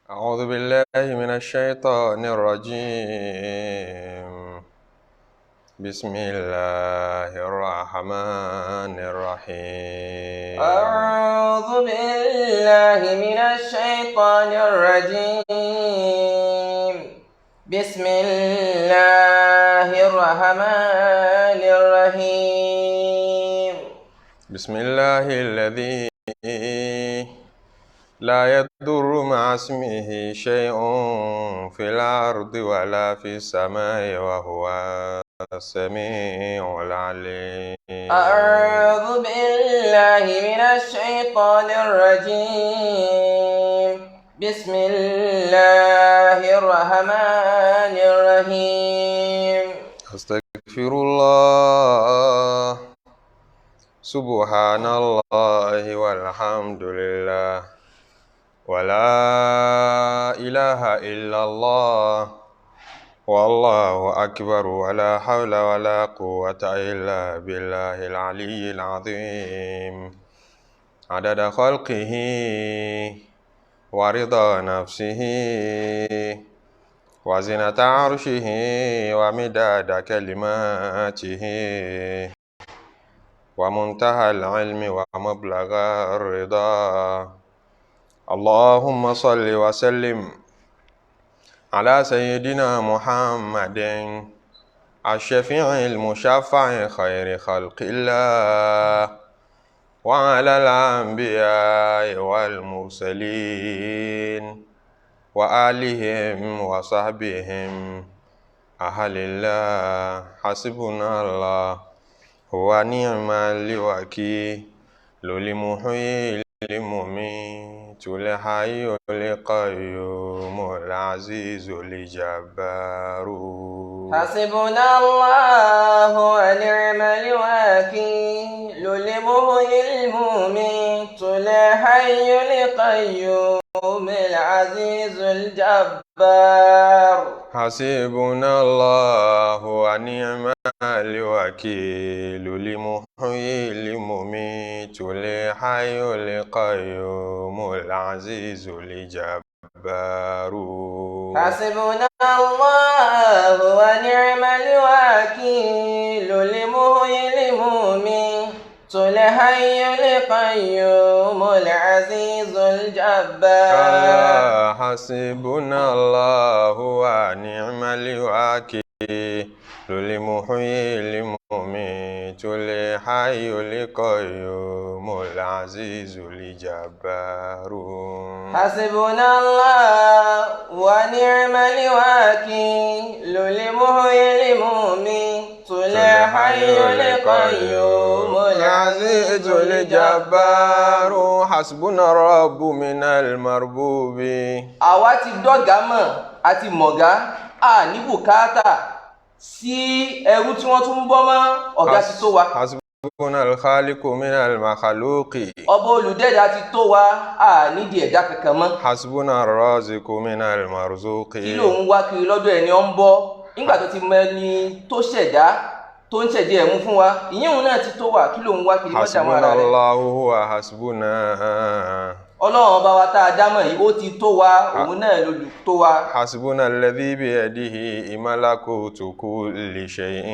أعوذ بالله من الشيطان الرجيم. بسم الله الرحمن الرحيم. أعوذ بالله من الشيطان الرجيم. بسم الله الرحمن الرحيم. بسم الله الذي لا يضر مع اسمه شيء في الأرض ولا في السماء وهو السميع العليم. أعوذ بالله من الشيطان الرجيم. بسم الله الرحمن الرحيم. أستغفر الله. سبحان الله والحمد لله ولا إله إلا الله والله أكبر ولا حول ولا قوة إلا بالله العلي العظيم. عدد خلقه ورضا نفسه وزنة عرشه ومداد كلماته ومنتهى العلم ومبلغ الرضا. اللهم صل وسلم على سيدنا محمد الشفيع المشفع خير خلق الله وعلى الأنبياء والمرسلين وآلهم وصحبهم أهل الله. حسبنا الله هو نعم الوكيل المحيي المميت الحي القيوم العزيز الجبار. حسبنا الله ونعم الوكيل المحيي المميت الحي القيوم العزيز الجبار. حسبنا الله ونعم الوكيل المحيي المميت الحي القيوم العزيز الجبار. حسبنا الله ونعم الوكيل المحيي المميت الحي القيوم العزيز الجبار. كلا حسبنا الله ونعم الوكيل المحيي المميت الحي القيوم العزيز الجبار. حسبنا الله ونعم الوكيل المحيي المميت الحي القيوم العزيز العزيز الجبار. حسبنا الرب من المربوب. Àwa ti dọ́gàá mọ̀ àti mọ̀gá, a ní bùkátà sí ẹrú tí wọ́n tún ń bọ́ mọ́. Ọ̀gá ti tó wa. حسبنا الخالق من المخلوق. Ọba olùdẹ́dà ti tó wa, a nídìí ẹ̀dá kankan mọ́. حسبنا الرازق من المرزوق. Kí ló ń wá kiri lọ́dọ̀ ẹni ó ń bọ́ nígbà tó ti mọ ẹni tó ṣẹ̀dá tó ń ṣẹ̀dí ẹ̀mú fún wa? Ìyẹn òun náà ti tó wa. Kí ló ń wá kiri? Mọ́ dààmú حسبنا ara rẹ̀. الله هو حسبنا. Ọlọ́run ọba wa tá a dámọ̀ yìí, ó ti tó wa, òun náà lolù tó wa. حسبنا الذي بيده ملكوت كل شيء.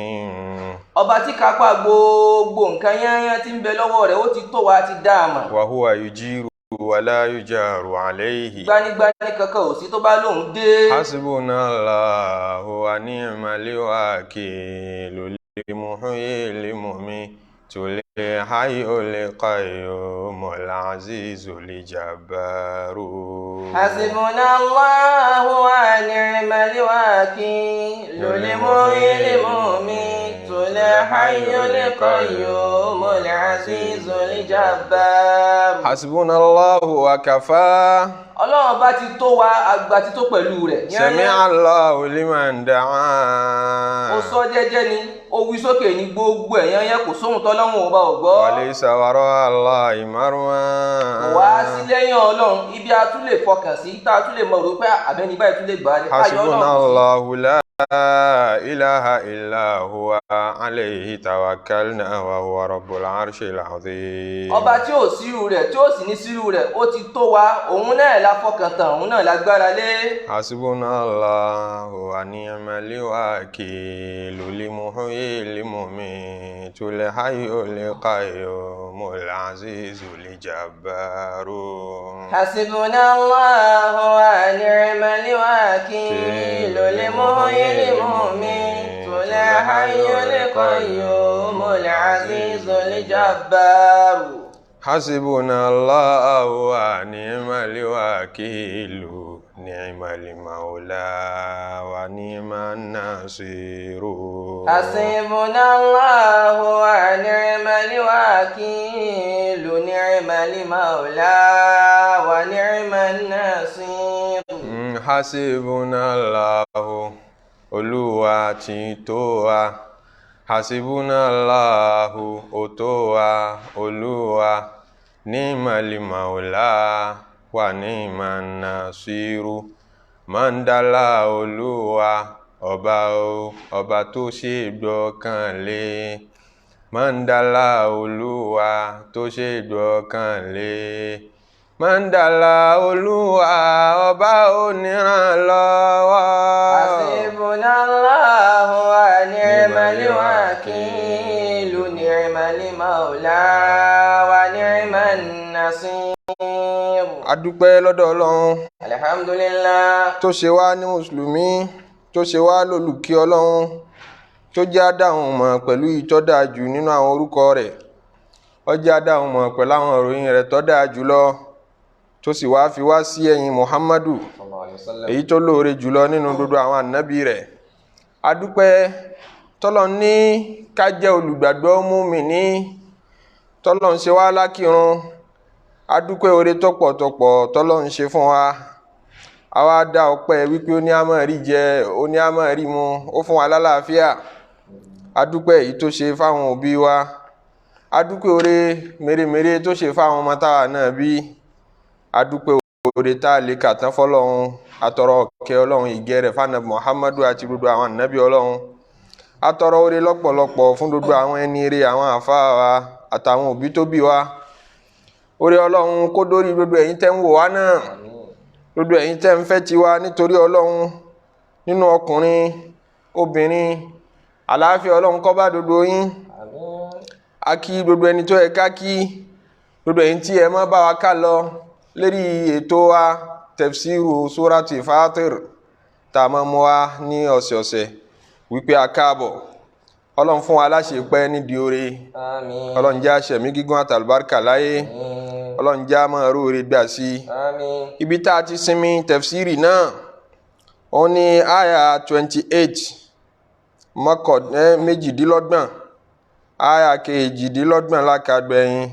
Ọba tí kápá gbogbo nǹkan yányán tí ń bẹ lọ́wọ́ rẹ̀, ó ti tó wa, ti dá a mọ̀. وهو يجير ولا يجار عليه. Gbanigbani kankan ò sí tó bá lóun dé. حسبنا الله ونعم الوكيل المحيي المميت الحي القيوم العزيز الجبار. حسبنا الله ونعم الوكيل المحيي المميت الحي القيوم العزيز الجبار. حسبنا الله وكفى. Ọlọ́run bá ti tó wa, àgbà ti tó pẹ̀lú rẹ̀. سمع الله لمن دعا. Ó sọ jẹ́jẹ́ ni, ó wí sókè ní, gbogbo ẹ̀yán yẹn, kò sóhun tọ́lọ́run ọba ò gbọ́. وليس وراء الله مرمى. Kò wá sí lẹ́yìn Ọlọ́run ibi a tún lè fọkàn sí, tá a tún lè mọ̀ rò pé àbẹ́ni báyìí tún lè gbà á ní káyọ̀ حسبنا Ọlọ́run sí. الله لا إله إلا هو عليه توكلنا وهو رب العرش العظيم. Ọba tí ò sírú rẹ̀, tí ò sì ní sírú rẹ̀, ó ti tó wa. Òun náà la fọkàn tán, òun náà la gbára lé. حسبنا الله ونعم الوكيل، المحيي المميت الحي القيوم العزيز الجبار. حسبنا الله ونعم الوكيل، المحيي المميت الحي القيوم العزيز الجبار. حسبنا الله ونعم الوكيل، نعم المولى ونعم النصير. حسبنا الله ونعم الوكيل، نعم المولى ونعم النصير. حسبنا الله, Olúwa ti tó wa. حسبنا الله, ó tó wa Olúwa. نعم المولى ونعم النصير. Mọ́ńdálá Olúwa ọba o, ọba tó ṣe gbọ́kàn lé. Mọ́ńdálá Olúwa tó ṣe gbọ́kàn lé. Mọ́ńdálá Olúwa ọba onírànlọ́wọ́. حسبنا الله ونعم الوكيل، نعم المولى ونعم النصير. A dúpẹ́ lọ́dọ̀ Ọlọ́run الحمد لله tó ṣe wá ní mùsùlùmí, tó ṣe wá lólùkí Ọlọ́run, tó jẹ́ àdáhùn mọ̀ pẹ̀lú ìtọ́ dáa jù nínú àwọn orúkọ rẹ̀, ó jẹ́ àdáhùn mọ̀ pẹ̀lú àwọn ìròyìn rẹ̀ tó dáa jù lọ, tó sì wá fi wá sí ẹ̀yìn Muhammadu, èyí tó lóore jùlọ nínú gbogbo àwọn ànábì rẹ̀. A dúpẹ́ tọ́lọ́ ní ká jẹ́ olùgbàgbọ́ mùmínì, tọ́lọ́ ń ṣe wá lákìrun. A dúpẹ́ oore tọ́pọ̀tọpọ̀ tọ́lọ́ ń ṣe fún wa. Àwa dá ọpẹ́ wípé ó ní a máa rí jẹ, ó ní a máa rí mu, ó fún wa lálàáfíà. A dúpẹ́ èyí tó ṣe fáwọn òbí wa. A dúpẹ́ oore mèremère tó ṣe fáwọn ọmọ táwa náà bí. A dúpẹ́ oore tá a lè kà tán fọlọ́run. Atọrọ ọ̀kẹ́ Ọlọ́run, ìgẹ́ rẹ̀ fáànà Muhammadu àti gbogbo àwọn ànábì Ọlọ́run. Atọrọ oore lọ́pọ̀lọpọ̀ fún gbogbo àwọn ẹni eré, àwọn àfáà wa àtàwọn òbí tó bí wa. Oore Ọlọ́run kó dórí gbogbo ẹ̀yin tẹ́ ń wò wá náà, gbogbo ẹ̀yin tẹ́ ń fẹ́ tiwa nítorí Ọlọ́run, nínú ọkùnrin, obìnrin. Àlàáfíà Ọlọ́run kó bá gbogbo yín. A kí gbogbo ẹni tó yẹ ká kí, gbogbo ẹ̀yin tí ẹ má bá wa ká lọ lérí ètò wa, tafsiru surati Fatir, tá a máa mú wa ní ọ̀sẹ̀ọ̀sẹ̀, wípé a káàbọ̀. Ọlọ́run fún wa láṣẹ pẹ́ nídìí oore. Àmín. Ọlọ́run jẹ́ àṣẹmí gígùn àtàlùbáríkà láyé. Àmín. Ọlọ́run jẹ́ àmọ́ róore gbà sí i. Àmín. Ibi tá a ti sinmi tafsiri náà, òun ní àyà 28, mọ́kọ̀ 28, àyà 28 lákàgbẹ̀yìn.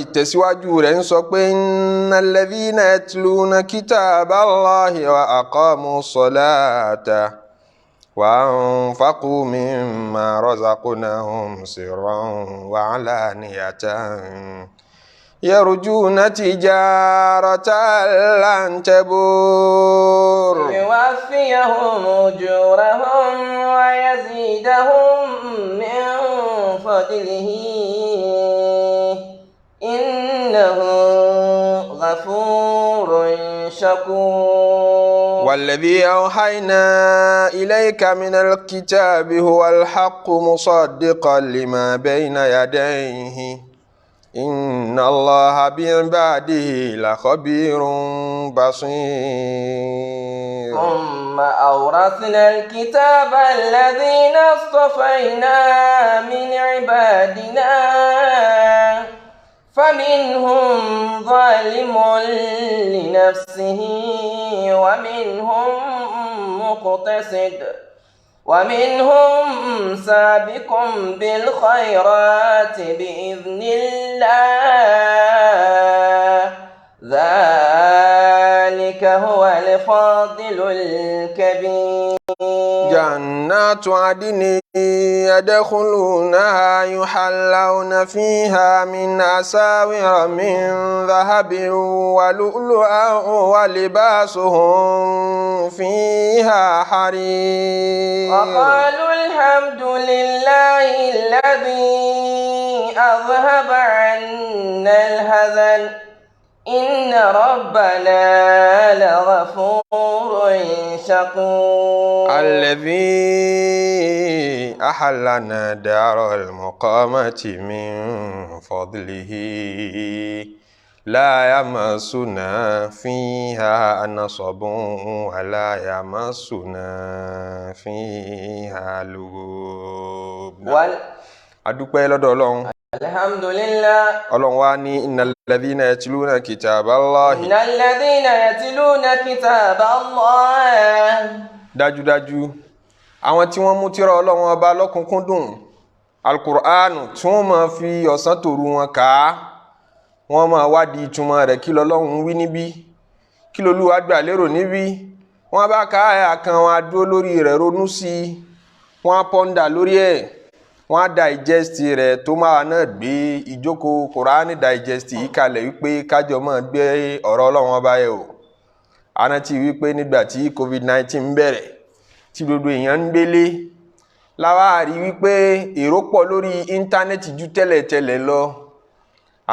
Ìtẹ̀síwájú rẹ̀ ń sọ pé إن الذين يتلون كتاب الله وأقاموا الصلاة وأنفقوا مما رزقناهم سرا وعلانية يرجون تجارة لن تبور. ليوفيهم أجورهم ويزيدهم من فضله، إنه غفور شكور. والذي أوحينا إليك من الكتاب هو الحق مصدقا لما بين يديه، إن الله بعباده لخبير بصير. ثم أورثنا الكتاب الذين اصطفينا من عبادنا، فمنهم ظالم لنفسه، ومنهم مقتصد، ومنهم سابق بالخيرات بإذن الله، ذلك هو الفضل الكبير. جنات عدن يدخلونها يحلون فيها من أساور من ذهب ولؤلؤا ولباسهم فيها حرير. وقالوا الحمد لله الذي أذهب عنا الحزن إن ربنا لغفور شكور. الذي أحلنا دار المقامة من فضله لا يمسنا فيها نصب ولا يمسنا فيها لغوب. Adúpẹ́ lọ́dọ̀ Ọlọ́run. الحمد لله. Ọlọ́run wa ní innal ladhina yatluna kitaballahi. إن الذين يتلون كتاب الله. Dájúdájú, àwọn tí wọ́n mú tírà Ọlọ́run Ọba lọ́kùnkúndùn, alukur'anu, tí wọ́n máa fi ọ̀sán tòru wọn kà á, wọ́n máa wádìí ìtumọ̀ rẹ̀. Kí lọ́lọ́run wí níbí? Kí lolúwa gbà lérò níbí? Wọ́n bá ka àyà kan, wọn á dúró lórí rẹ̀, ronú sí i, wọ́n á pọ́ndà lórí ẹ̀, wọ́n á digest rẹ̀. Tó máa náà gbé ìjókòó Kùránì digest yìí kalẹ̀ wípé kájọ máa gbé ọ̀rọ̀ Ọlọ́run Ọba yẹ̀ o. Arántí wípé nígbà tí COVID-19 bẹ̀rẹ̀, tí gbogbo èèyàn ń gbélé, láwa rí wípé èrò pọ̀ lórí íńtánẹ́ẹ̀tì ju tẹ́lẹ̀tẹ́lẹ̀ lọ.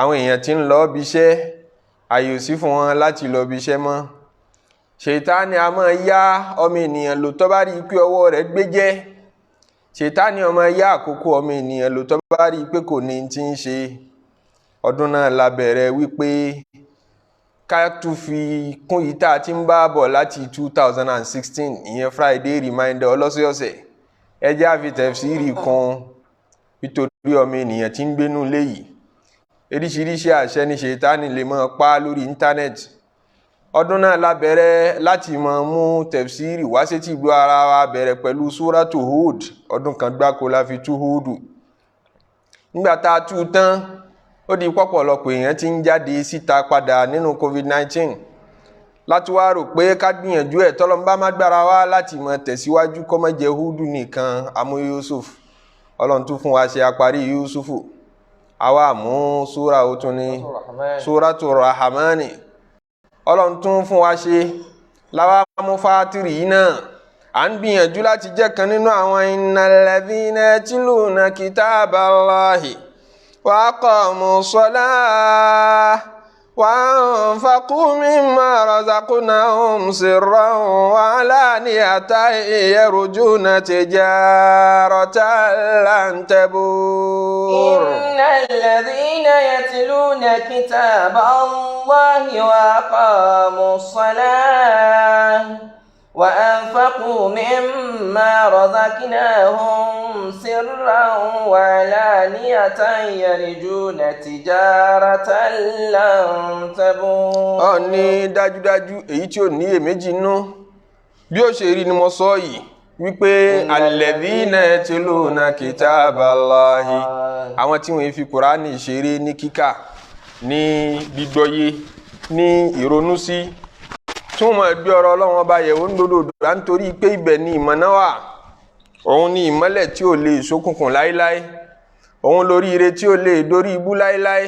Àwọn èèyàn tí ń lọ bí iṣẹ́, àyè ò sí fún wọn láti lọ bí iṣẹ́ mọ́. Ṣètáni a máa yá ọmọ ènìyàn lò tó bá rí i pé ọwọ́ rẹ̀ gbé jẹ́. Ṣètáni ọmọ yá àkókò ọmọ ènìyàn lò tó bá rí i pé kò ní ti ń ṣe. Ọdún náà la bẹ̀rẹ̀ wípé ká tún fi kún yìí tá a ti ń bá bọ̀ láti 2016, ìyẹn Friday reminder ọlọ́sọ̀ọ̀sẹ̀. Ẹ jẹ́ àfi tẹ̀fsíìrì kún, nítorí ọmọ ènìyàn tí ń gbénú léyìí, oríṣiríṣi àṣẹ ní ṣètáni lè máa pa lórí íńtánẹ́ẹ̀tì. Ọdún náà la bẹ̀rẹ̀ láti máa mú tẹ̀fsíìrì wá sétí gbọ́ ara wa, bẹ̀rẹ̀ pẹ̀lú súrátù Hud. Ọdún kan gbáko la fi tú Húdù. Nígbà tá a tú tán, ó di pọ̀pọ̀lọpọ̀ èèyàn tí ń jáde síta padà nínú COVID-19 láti wá rò pé ká gbìyànjú ẹ̀, tọ́lọ́mbá má gbára wá láti mọ tẹ̀síwájú, kó má jẹ́ Húdù nìkan. Amú Yusuf, Ọlọ́run tún fún wa ṣe, àparí Yusufu, àwa mú súra ó tún ní súratu Rahamani. Ọlọ́run tún fún wa ṣe, láwa mú Fátìrì yìí náà. À ń gbìyànjú láti jẹ́ kan nínú àwọn innal ladhina yatluna kitaballahi wa aqamu salah wa anfaqu mimma razaqnahum sirran wa alaniyatan yarjuna tijaratan lan tabur. إن الذين يتلون كتاب الله وأقاموا الصلاة وأنفقوا مما رزقناهم سرا وعلانية يرجون تجارة لن تبور. Ọ ní dájúdájú, èyí tí ò ní èméjì nú, bí ó ṣe rí ni mo sọ yìí wípé alladhina yatluna kitaballahi, àwọn tí wọ́n fi Kùránì ṣeré ní kíkà, ní gbígbọ́yé, ní ìrònú sí, tí wọ́n máa gbé ọ̀rọ̀ Ọlọ́run Ọba yẹ̀wò ń dodo dòdò, nítorí pé ibẹ̀ ni ìmọ̀nà wà. Òun ni ìmọ́lẹ̀ tí ò lè ṣókùnkùn láéláé, òun lórí ire tí ò lè dórí ibú láéláé,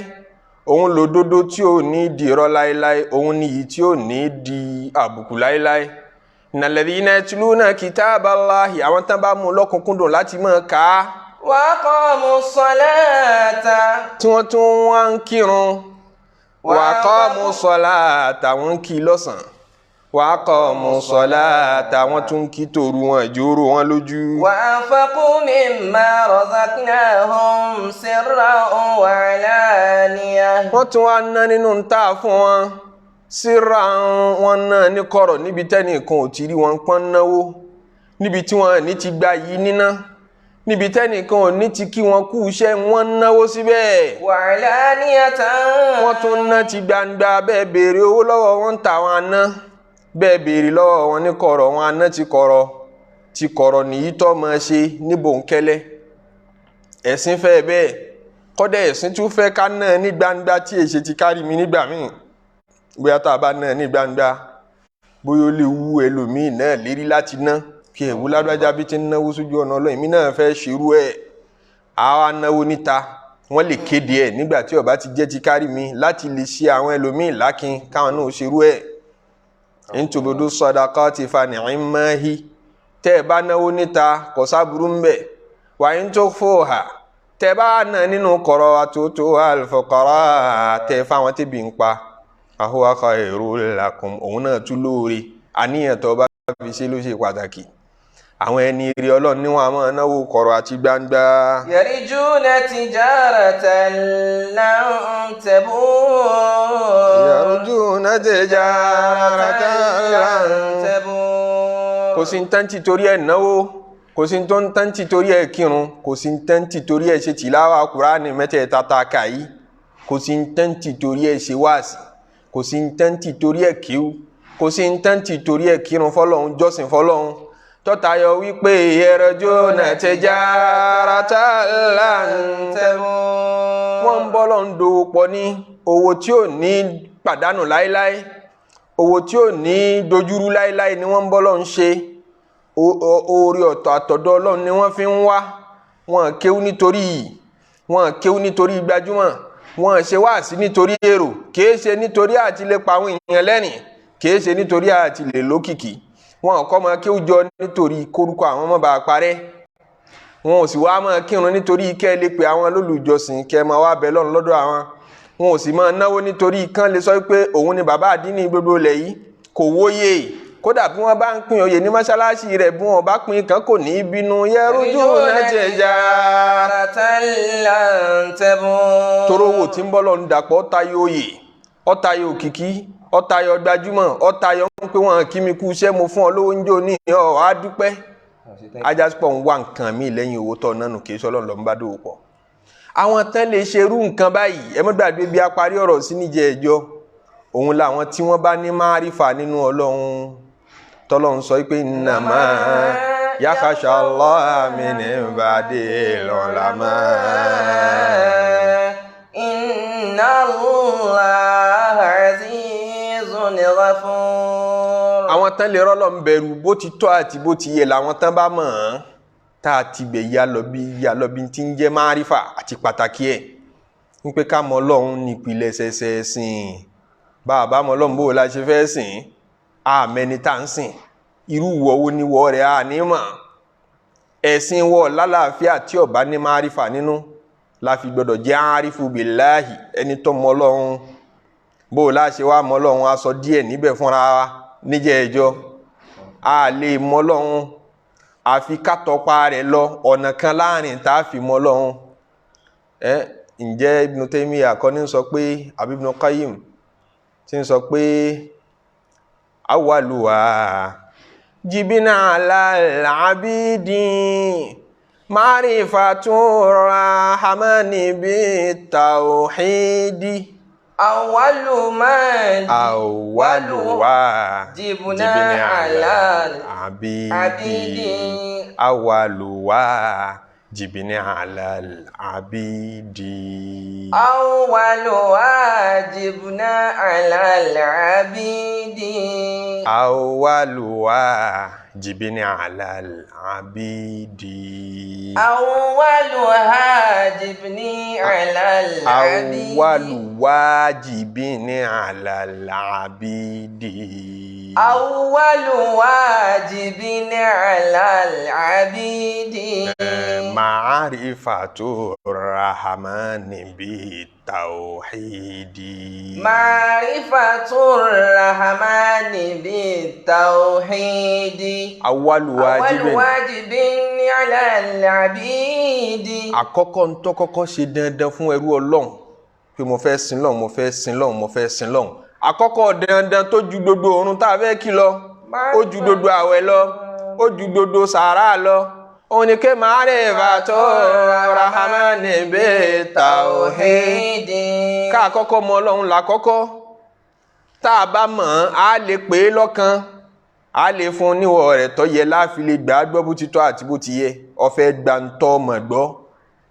òun lòdodo tí ò ní di irọ́ láéláé, òun ni iyì tí ò ní di àbùkù láéláé. Innalladhina yatluna kitaballahi, àwọn tán bá mú un lọ́kùnkúndùn láti máa kà á, وأقاموا الصلاة, tí wọ́n tún wá ń kírun, wa aqamu salata, àwọn ń kí lọ́sàn-án, wa aqamu salata, àwọn tún ń kí tòru, wọn ìjóró wọn lójú. وأنفقوا مما رزقناهم سرا وعلانية. Wọ́n tún wá ná nínú ń tà fún wọn, síra wọn náà ní kọ̀rọ̀, níbi tẹ́nìkan ò ti rí wọn pọ́n náwó, níbi tí wọ́n ní ti gba yìí níná, níbi tẹ́nìkan ò ní ti kí wọn kú iṣẹ́, wọn náwó síbẹ̀. وعلانية. Wọ́n tún ná ti gbangba. Bẹ́ẹ̀ béèrè owó lọ́wọ́ wọn, ń tà wọn aná. Bẹ́ẹ̀ béèrè lọ́wọ́ wọn ní kọ̀rọ̀, wọn aná ti kọ̀rọ̀. Ti kọ̀rọ̀ nìyí tó máa ṣe ní bòńkẹ́lẹ́. Ẹ̀sìn fẹ́ bẹ́ẹ̀ kọ́dẹ̀, ẹ̀sìn tún fẹ́ ká náà ní gbangba tí èṣe ti kárí mi nígbà míì. Bóyá tá a bá náà ní gbangba, bóyá ó lè wú ẹlòmíì náà lérí láti ná. Kí ẹ̀wú lágbájá bí ti ń náwó sójú ọ̀nà Ọlọ́run, èmi náà fẹ́ ṣerú ẹ̀. Àwa náwó níta, wọ́n lè kéde ẹ̀ nígbà tí ó bá ti jẹ́ ti kárí mi láti lè ṣe àwọn ẹlòmíì lákin káwọn náà ṣerú ẹ̀. Ntubudu sadaqati fa ni'mahi, tẹ́ ẹ bá náwó níta kò sábúrú ń bẹ̀. Wa in tukhfuha, tẹ́ ẹ bá ná nínú kọ̀rọ̀ àtúntò al-fuqara, tẹ́ ẹ fáwọn tẹ́bi ń pa, huwa khairul lakum, òun náà tún lóore. Àníyàn tó bá fi ṣe ló ṣe pàtàkì. Àwọn ẹni rí Ọlọ́run níwọ̀n àmọ́ náwó kọ̀rọ̀ àti gbangba. Yarjuna tijaratan lan tabur. Yarjuna tijaratan lan tabur. Kò sí ní tán ti torí ẹ̀ náwó, kò sí ní tán ti torí ẹ̀ kírun, kò sí ní tán ti torí ẹ̀ ṣe tìláwà Kùránì mẹ́tẹ̀ẹ̀ta ta kà yìí, kò sí ní tán ti torí ẹ̀ ṣe wáàsí, kò sí ní tán ti torí ẹ̀ kíw, kò sí ní tán ti torí ẹ̀ kírun fọlọ́hún, jọ́sìn fọlọ́hún, tọ́tayọ wípé yarjuna tijaratan lan tabur. Wọ́n ń bọ́ lọ́n dòwò pọ̀ ní owó tí ò ní pàdánù láéláé, owó tí ò ní dojúrú láéláé ni wọ́n ń bọ́ lọ́n ṣe. Oore ọ̀tọ̀ àtọ̀dọ̀ Ọlọ́run ni wọ́n fi ń wá. Wọ́n kéwú nítorí yìí, wọ́n kéwú nítorí gbajúmọ̀, wọ́n ṣe wáàsí nítorí èrò, kìí ṣe nítorí àti lè pa àwọn èèyàn lẹ́rìn, kìí ṣe nítorí àti lè lókìkí. Wọn kọ́ máa kéwú jọ nítorí kórúkọ àwọn ọmọ bá parẹ́. Wọn ò sì wá máa kírun nítorí kẹ́ ẹ lè pe àwọn lólùjọsìn, kẹ́ ẹ máa wá bẹ lọ́run lọ́dọ̀ àwọn. Wọn ò sì máa náwó nítorí kán lè sọ pé òun ni bàbá àdínní gbogbo ilẹ̀ yìí. Kò wóye, kódà bí wọ́n bá ń pín oyè ní mọ́ṣáláṣí rẹ̀, bí wọ́n bá pín kan kò ní í bínú. Yarjuna tijaratan lan tabur. Torówó tí ń bọ́ lọ́n dàpọ̀ ọ̀tayọ oyè, ọ̀tayọ òkìkí, ọ̀tayọ gbajúmọ̀, ọ̀tayọ ń pé wọ́n kí mi kú iṣẹ́ mo fún ọ lówó ń jò ní ọ̀ á dúpẹ́. Ajásípọ̀ ń wá nǹkan míì lẹ́yìn owó tọ́ nánu, kì í sọ Ọlọ́run ló ń bá dòwò pọ̀. Àwọn tán lè ṣerú nǹkan báyìí, ẹ má gbàgbé bí a parí ọ̀rọ̀ sí níjẹ̀ ẹjọ́, òun làwọn tí wọ́n bá ní márífà nínú Ọlọ́run, tọ́lọ́run sọ pé innama yakhsha Allaha min ibadil ulama. Inna Allaha azizun ghafur. Àwọn tán lè rọ́lọ́ ń bẹ̀rù bó ti tọ́ àti bó ti yẹ làwọn tán bá mọ̀ ọ́n, tá a ti bẹ̀ ya lọ bí ti ń jẹ́ márífà àti pàtàkì ẹ̀ ń pé ká mọ Ọlọ́run nípìnlẹ̀ ṣẹṣẹ sìn. Bá a bá mọ Ọlọ́run bó o la ṣe fẹ́ sìn, àmẹ́ni tá ń sìn, irú ìwọ wo ni wọ́ rẹ̀ á ní mọ̀. Ẹ̀sìn wọ lálàáfíà tí ó bá ní márífà nínú, la fi gbọdọ̀ jẹ́ àrífù bìláhì, ẹni tó mọ Ọlọ́run. Bó o la ṣe wá mọ Ọlọ́run, a sọ díẹ̀ níbẹ̀ fúnra wa níjẹ́ ẹjọ́. A lè mọ Ọlọ́run àfi ká tọpa rẹ̀ lọ ọ̀nà kan láàrin tá a fi mọ Ọlọ́run. Ẹ ǹjẹ́ Ibn Taymiyyah kọ́ ní sọ pé, àbí Ibn Qayyim ti ń sọ pé awwaluha jibina alal abidi ma'rifatu rahmani bitawhidi. Awwalu Jibna alal abidi. Awwaluwa jibina alal abidi. Awwaluwa jibna alal abidi. Awwaluwa jibina alal abidi. Awwaluha jibni alal abidi. Awwaluwa jibina alal abidi. Awwaluwa jibni alal abidi. Ma'rifatu rahmani bitawhidi. Ma'rifatu rahmani bitawhidi. Awwalu wajibin ala al-abidi. Àkọ́kọ́ ń tó kọ́kọ́ ṣe dandan fún ẹrú Ọlọ́run pé mo fẹ́ sin Lọ́hun, mo fẹ́ sin Lọ́hun, mo fẹ́ sin Lọ́hun. Àkọ́kọ́ dandan tó ju gbogbo oorun tá a fẹ́ kí lọ, ó ju gbogbo àwẹ̀ lọ, ó ju gbogbo sàárà lọ, òun ni ké ma'rifatu rahmani bitawhidi. Ká àkọ́kọ́ mọ Ọlọ́run làkọ́kọ́. Tá a bá mọ̀ ọ́n, á lè pè é lọ́kan, á lè fún níwọ̀ rẹ̀ tó yẹ láfi lè gbà á gbọ́ bó ti tọ́ àti bó ti yẹ. Ọ̀fẹ́ gbàǹtọ́ mọ̀ gbọ́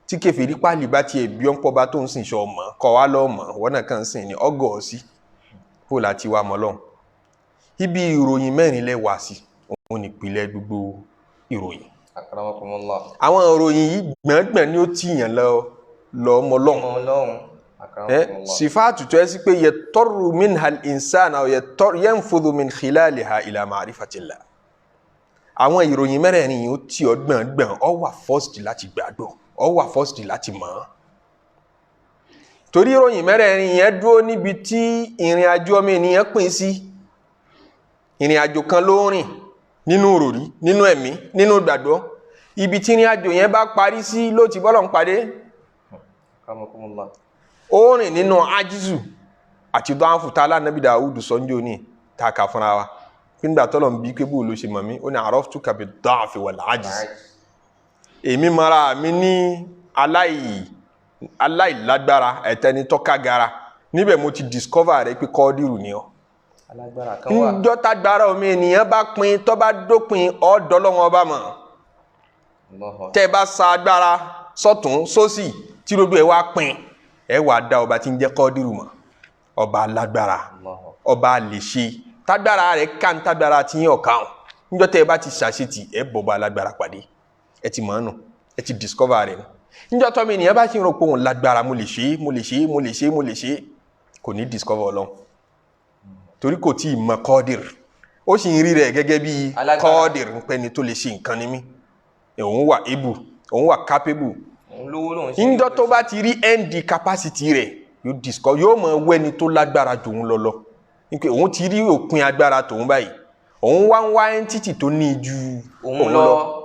tí kèfèrí pàlì bá tiẹ̀ bí ọ́n pọ̀ bá tó ń sìn sọ mọ̀ kọ́ wa lọ́ mọ̀ wọ́n náà kàn ń sìn ní ọgọ́ sí kó láti wá mọ́ Ọlọ́run. Ibi ìròyìn mẹ́rin lẹ wá sí. Òun nìpìlẹ̀ gbogbo ìròyìn. Akramakumullah. Àwọn ìròyìn yìí gbọ̀ngbọ̀n ni ó tìyàn lọ lọ ọmọ Ọlọ́run. Ọmọ Ọlọ́run. Akramakumullah. Sifaatu tó yẹ sí pé yẹtọrù minhal insan aw yanfudhu min khilaliha ila ma'rifatillah. Àwọn ìròyìn mẹ́rẹ̀ẹ̀rin yìí ó tì ọ́ gbọ̀ngbọ̀n, ọ wà first láti gbàgbọ́, ọ wà first láti mọ̀ ọ́n. Torí ìròyìn mẹ́rẹ̀ẹ̀rin yẹn dúró níbi tí ìrìn àjò ọmọ ènìyàn pín sí. Ìrìn àjò kan ló ń rìn nínú òròrí, nínú ẹ̀mí, nínú ìgbàgbọ́. Ibi tí ìrìn àjò yẹn bá parí sí ló ti bọ́lọ̀ ń padé. Akramakumullah. Ó rìn nínú ajizu àti dọ́àfù tá alánàbí Dàwúdù sọ́njọ́ ní tá a kà fúnra wa nígbà tọ́lọ̀ ń bí pé bóò ló ṣe mọ̀ mí, ó ní araftuka bid-da'fi wal-'ajz. Èmi mara mi ní aláìlágbára ẹ̀tẹ́ni tọ́ka gara níbẹ̀, mo ti discover rẹ pé kọ́ọ́dìrù ni ọ́. Alágbára kan wà. Ńjọ́ tágbára omi ènìyàn bá pin, tó bá dópin, ọ̀dọ́ lọ́wọ́ ọba mọ̀. Allahu. Tẹ́ ẹ bá sa agbára sọ́tún sósì tí gbogbo ẹ wá pin, ẹ wà dá ọba tí ń jẹ́ kọ́ọ́dìrù mọ̀, ọba alágbára, Allahu. ọba lè ṣe tágbára rẹ̀ ká ń tágbára tí yín ọ̀ka hàn. Níjọ́ tẹ́ ẹ bá ti ṣàṣetì, ẹ bọ̀bọ̀ alágbára pàdé, ẹ ti mọ̀ ọ́n nù, ẹ ti discover rẹ̀ nù. Níjọ́ tọ́mọ ènìyàn bá ti ń rò pé òun lágbára, mo lè ṣe é, mo lè ṣe é, mo lè ṣe é, mo lè ṣe é, kò ní discover Ọlọ́run, torí kò tí ì mọ kọ́ọ̀dìr. Ó sì ń rí rẹ̀ gẹ́gẹ́ bí Alágbára. Kọ́ọ̀dìr ń pẹ́ni tó lè ṣe nǹkan ní mí, òun wà able, òun wà capable. Òun lówó lòun ṣe. Níjọ́ tó bá ti rí end capacity rẹ̀, yóò discover, yóò mọ wẹ́ni tó lágbára jù òun lọ lọ, nípa òun ti rí òpin agbára tòun báyìí, òun wá ń wá entity tó ní ju òun lọ.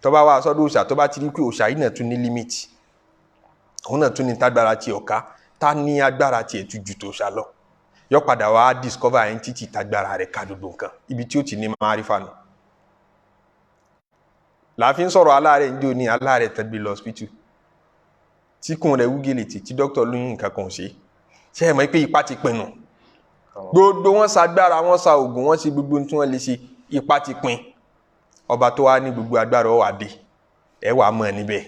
Tó bá wá sọ́dọ̀ òòṣà, tó bá ti rí pé òòṣà yìí náà tún ní limit, òun náà tún ní tágbára tiẹ̀ ọ̀ká, tá ní agbára tiẹ̀ tún ju tòòṣà lọ, yóò padà wá discover entity tágbára rẹ̀ ká gbogbo nǹkan. Ibi tí ó ti ní márífà nù. Láàfin sọ̀rọ̀ aláàárẹ̀ ń jò ní aláàárẹ̀ tẹ́gbẹ́ lọ hospital, tí kùn rẹ̀ wúgèlè tí dókítà lóyún nǹkan kan ò ṣe. Ṣé ẹ mọ̀ pé ipá ti pinnu? Gbogbo wọn sa agbára, wọn sa oògùn, wọn ṣe gbogbo ohun tí wọn lè ṣe, ipá ti pin. Ọba tó wá ní gbogbo agbára ó wá dé, ẹ wàá mọ̀ níbẹ̀,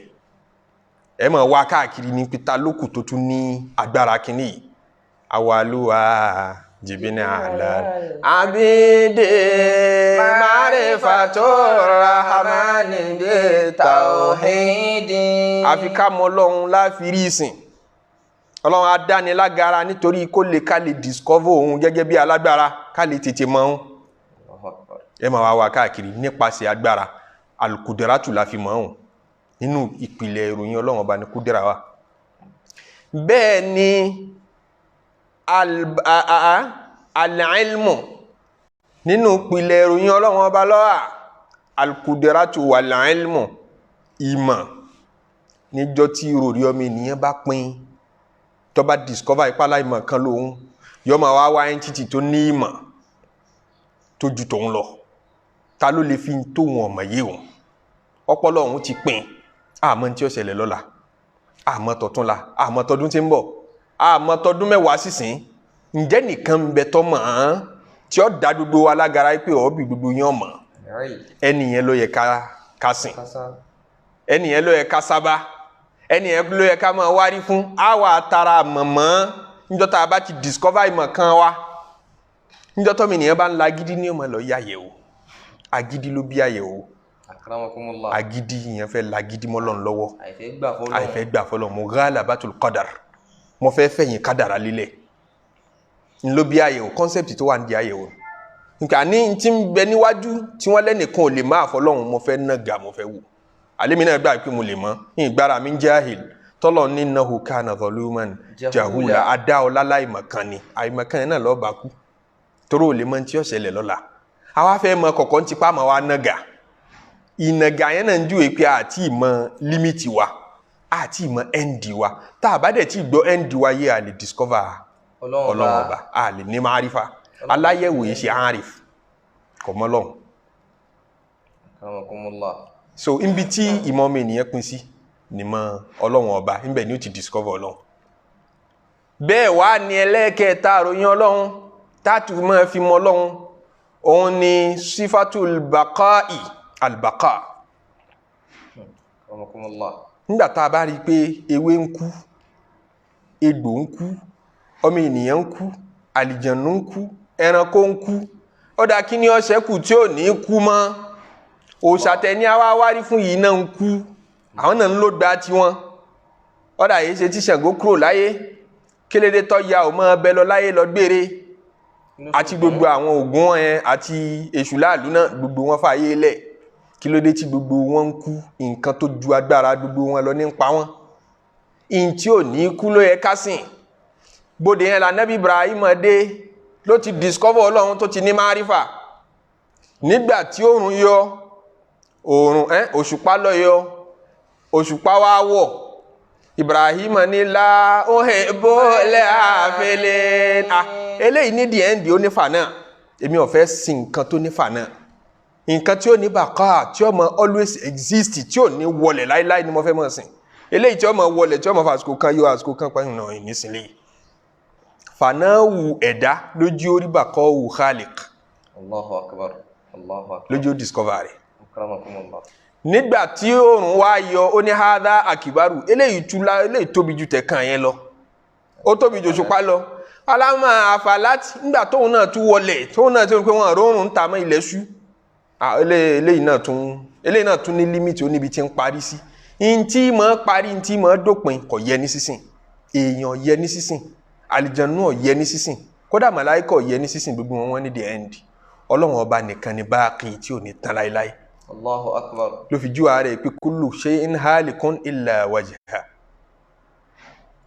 ẹ mọ̀ wá káàkiri ní pété lókù tó tún ní agbára kínní yìí. Awaluwa jìbìnà àlá abídé ma'rifatu rahmani bi Tawhidi. Àfi ká mọ Ọlọ́run láfi rí ìsìn. Ọlọ́run á dáni lágara nítorí kó lè ká lè discover òun gẹ́gẹ́ bí alágbára, ká lè tètè mọ òun. Allahu Akbar. Ẹ máa wá wá káàkiri nípasẹ̀ agbára alukudaratu la fi mọ òun. Nínú ìpìlẹ̀ ìròyìn Ọlọ́run ọba ní kúdẹ́ra wa. Bẹ́ẹ̀ ni al-ilmu, nínú ìpìlẹ̀ ìròyìn Ọlọ́run ọba ló wà. Alukudaratu wal-ilmu, ìmọ̀. Níjọ́ tí ìròrí ọmọ ènìyàn bá pín, tó bá discover ìpalá ìmọ̀ kan lòun, yọ máa wá wá entity tó ní ìmọ̀ tó ju tòun lọ. Ta ló lè fi tóun ọmọ yé òun? Ọpọlọ òun ti pín. Àmọ́ tí ó ṣẹlẹ̀ lọ́la, àmọ́ tọ̀túnla, àmọ́ tọdún tí ń bọ̀, àmọ́ tọdún 10 sísìn. Ǹjẹ́ nìkan ń bẹ tọ́ mọ̀ ọ́n tí ó dá gbogbo wa lágara pé ọ̀ọ́bì gbogbo yín ọ̀mọ̀? Ẹni yẹn ló yẹ ká sìn, ẹni yẹn ló yẹ ká sábà, ẹni yẹn ló yẹ ká máa wárí fún. Àwa tara mọ̀mọ́ níjọ́ tá a bá ti discover ìmọ̀ kan wa. Níjọ́ tọ́mọ ènìyàn bá ń la agídí ní ọmọ lọ yàyẹ̀wò. Agídí ló bí àyẹ̀wò. Akramakumullah. Agídí yẹn fẹ́ lagídí mọ́ Ọlọ́run lọ́wọ́. Àìfẹ́ gbà fọlọ́run. Àìfẹ́ gbà fọlọ́run, mughalabatul qadar, mo fẹ́ fẹ̀yìn kádàrá lílẹ̀ ńlọ bí àyẹ̀wò. Concept tó wà ní di àyẹ̀wò nǹkan ní ti ń bẹ níwájú tí wọ́n lẹ́nìkan ò lè má àfọlọ́run. Mo fẹ́ nàgà, mo fẹ́ wò àlémi náà gbà pé mo lè mọ́ ní ìgbára mi ń jahil. Tọ́lọ̀ ní innahu kana zaluman jahula, adá ọlá láìmọ̀kan ni. Àìmọ̀kan yẹn náà lọ́ọ́ bá kú, torí ò lè mọ tí ó ṣẹlẹ̀ lọ́la. Àwa fẹ́ mọ kọ̀kọ́ ń tipa mọ́ wa nàgà. Ìnàgà yẹn náà ń júwe pé àti ìmọ̀ limit wa, àti ìmọ̀ end wa. Tá a bá dẹ̀ tí gbọ́ end wa yé, a lè discover Ọlọ́run ọba, a lè ní márífà. Aláyẹ̀wò yìí ṣe arif, kò mọ́ Ọlọ́run. Akramakumullah. So níbi tí ìmọ̀ ọmọ ènìyàn pín sí ni mọ̀ Ọlọ́run ọba, níbẹ̀ ni ó ti discover Ọlọ́run. Bẹ́ẹ̀ wá ní ẹlẹ́ẹ̀kẹta àròyìn Ọlọ́run táàtù máa fi mọ Ọlọ́run, òun ni sifatul baqa'i, albaqa. Akramakumullah. Nígbà tá a bá rí i pé ewé ń kú, egbò ń kú, ọmọ ènìyàn ń kú, àlìjànú ń kú, ẹranko ń kú, Ó dà, kí ni ó ṣẹ́kù tí ò ní kú mọ́? Òòṣà tẹ̀ ní àwa wárí fún yìí náà ń kú, àwọn náà ń lò gba tiwọn. Ó dà, yìí ṣe tí Ṣàngó kúrò láyé, kélédé tó ya ò mọ́ ọbẹ̀ lọ láyé lọ gbére, àti gbogbo àwọn ògùn wọn yẹn àti èṣù láàlú náà, gbogbo wọn fààyè lẹ̀. Kí ló dé tí gbogbo wọn ń kú? Nǹkan tó ju agbára gbogbo wọn lọ ní ń pa wọn. Ìyìn tí ò ní kú ló yẹ ká sìn. Bóde yẹn la Nábì Ibrahim dé, ló ti discover Ọlọ́run, tó ti ní márífà. Nígbà tí oòrùn yọ, oòrùn ẹ òṣùpá lọ yọ, òṣùpá wá wọ̀, Ibrahim ní la ohe bólẹ̀ àfẹlẹ̀. Ah, eléyìí ní the end, ó ní fànà. Èmi ò fẹ́ sin nǹkan tó ní fànà, nǹkan tí ó ní bàkà, tí ó mọ always exist, tí ò ní wọlẹ̀ láíláí ni mo fẹ́ mọ̀ sìn. Eléyìí tí ó mọ wọlẹ̀, tí ó mọ fàsìkò kan yọ, àsìkò kan pààyàn náà, ìnísìnlẹ̀ fànáwù ẹ̀dá lójú orí bàkọ́ wù khaliq. Allahu akbar, Allahu akbar. Lójú ó discover rẹ̀. Akramakumullah. Nígbà tí oòrùn wá yọ, ó ní hadha akibaru, eléyìí túlá, eléyìí tóbi ju tẹ̀kan yẹn lọ, ó tóbi ju òṣùpá lọ. Alámà àfàlátì, nígbà tóun náà tún wọlẹ̀, tóun náà tún pé wọn àrórùn ń ta mọ́ ilẹ̀ ṣú. Ah, eléyìí náà tún ní limit, ó níbi tí ń parí sí. Ntí mọ̀ parí, ntí mọ̀ dópin, kò yẹ ní sísìn. Èèyàn yẹ ní sísìn, àlìjànú ò yẹ ní sísìn, kódà màláíkà ò yẹ ní sísìn. Gbogbo wọn, wọn ní the end. Ọlọ́run Ọba nìkan ni báàkì tí ò ní tán láéláé. Allahu akbar. Ló fi jú ààrẹ pé kullu shay'in halikun illa wajha,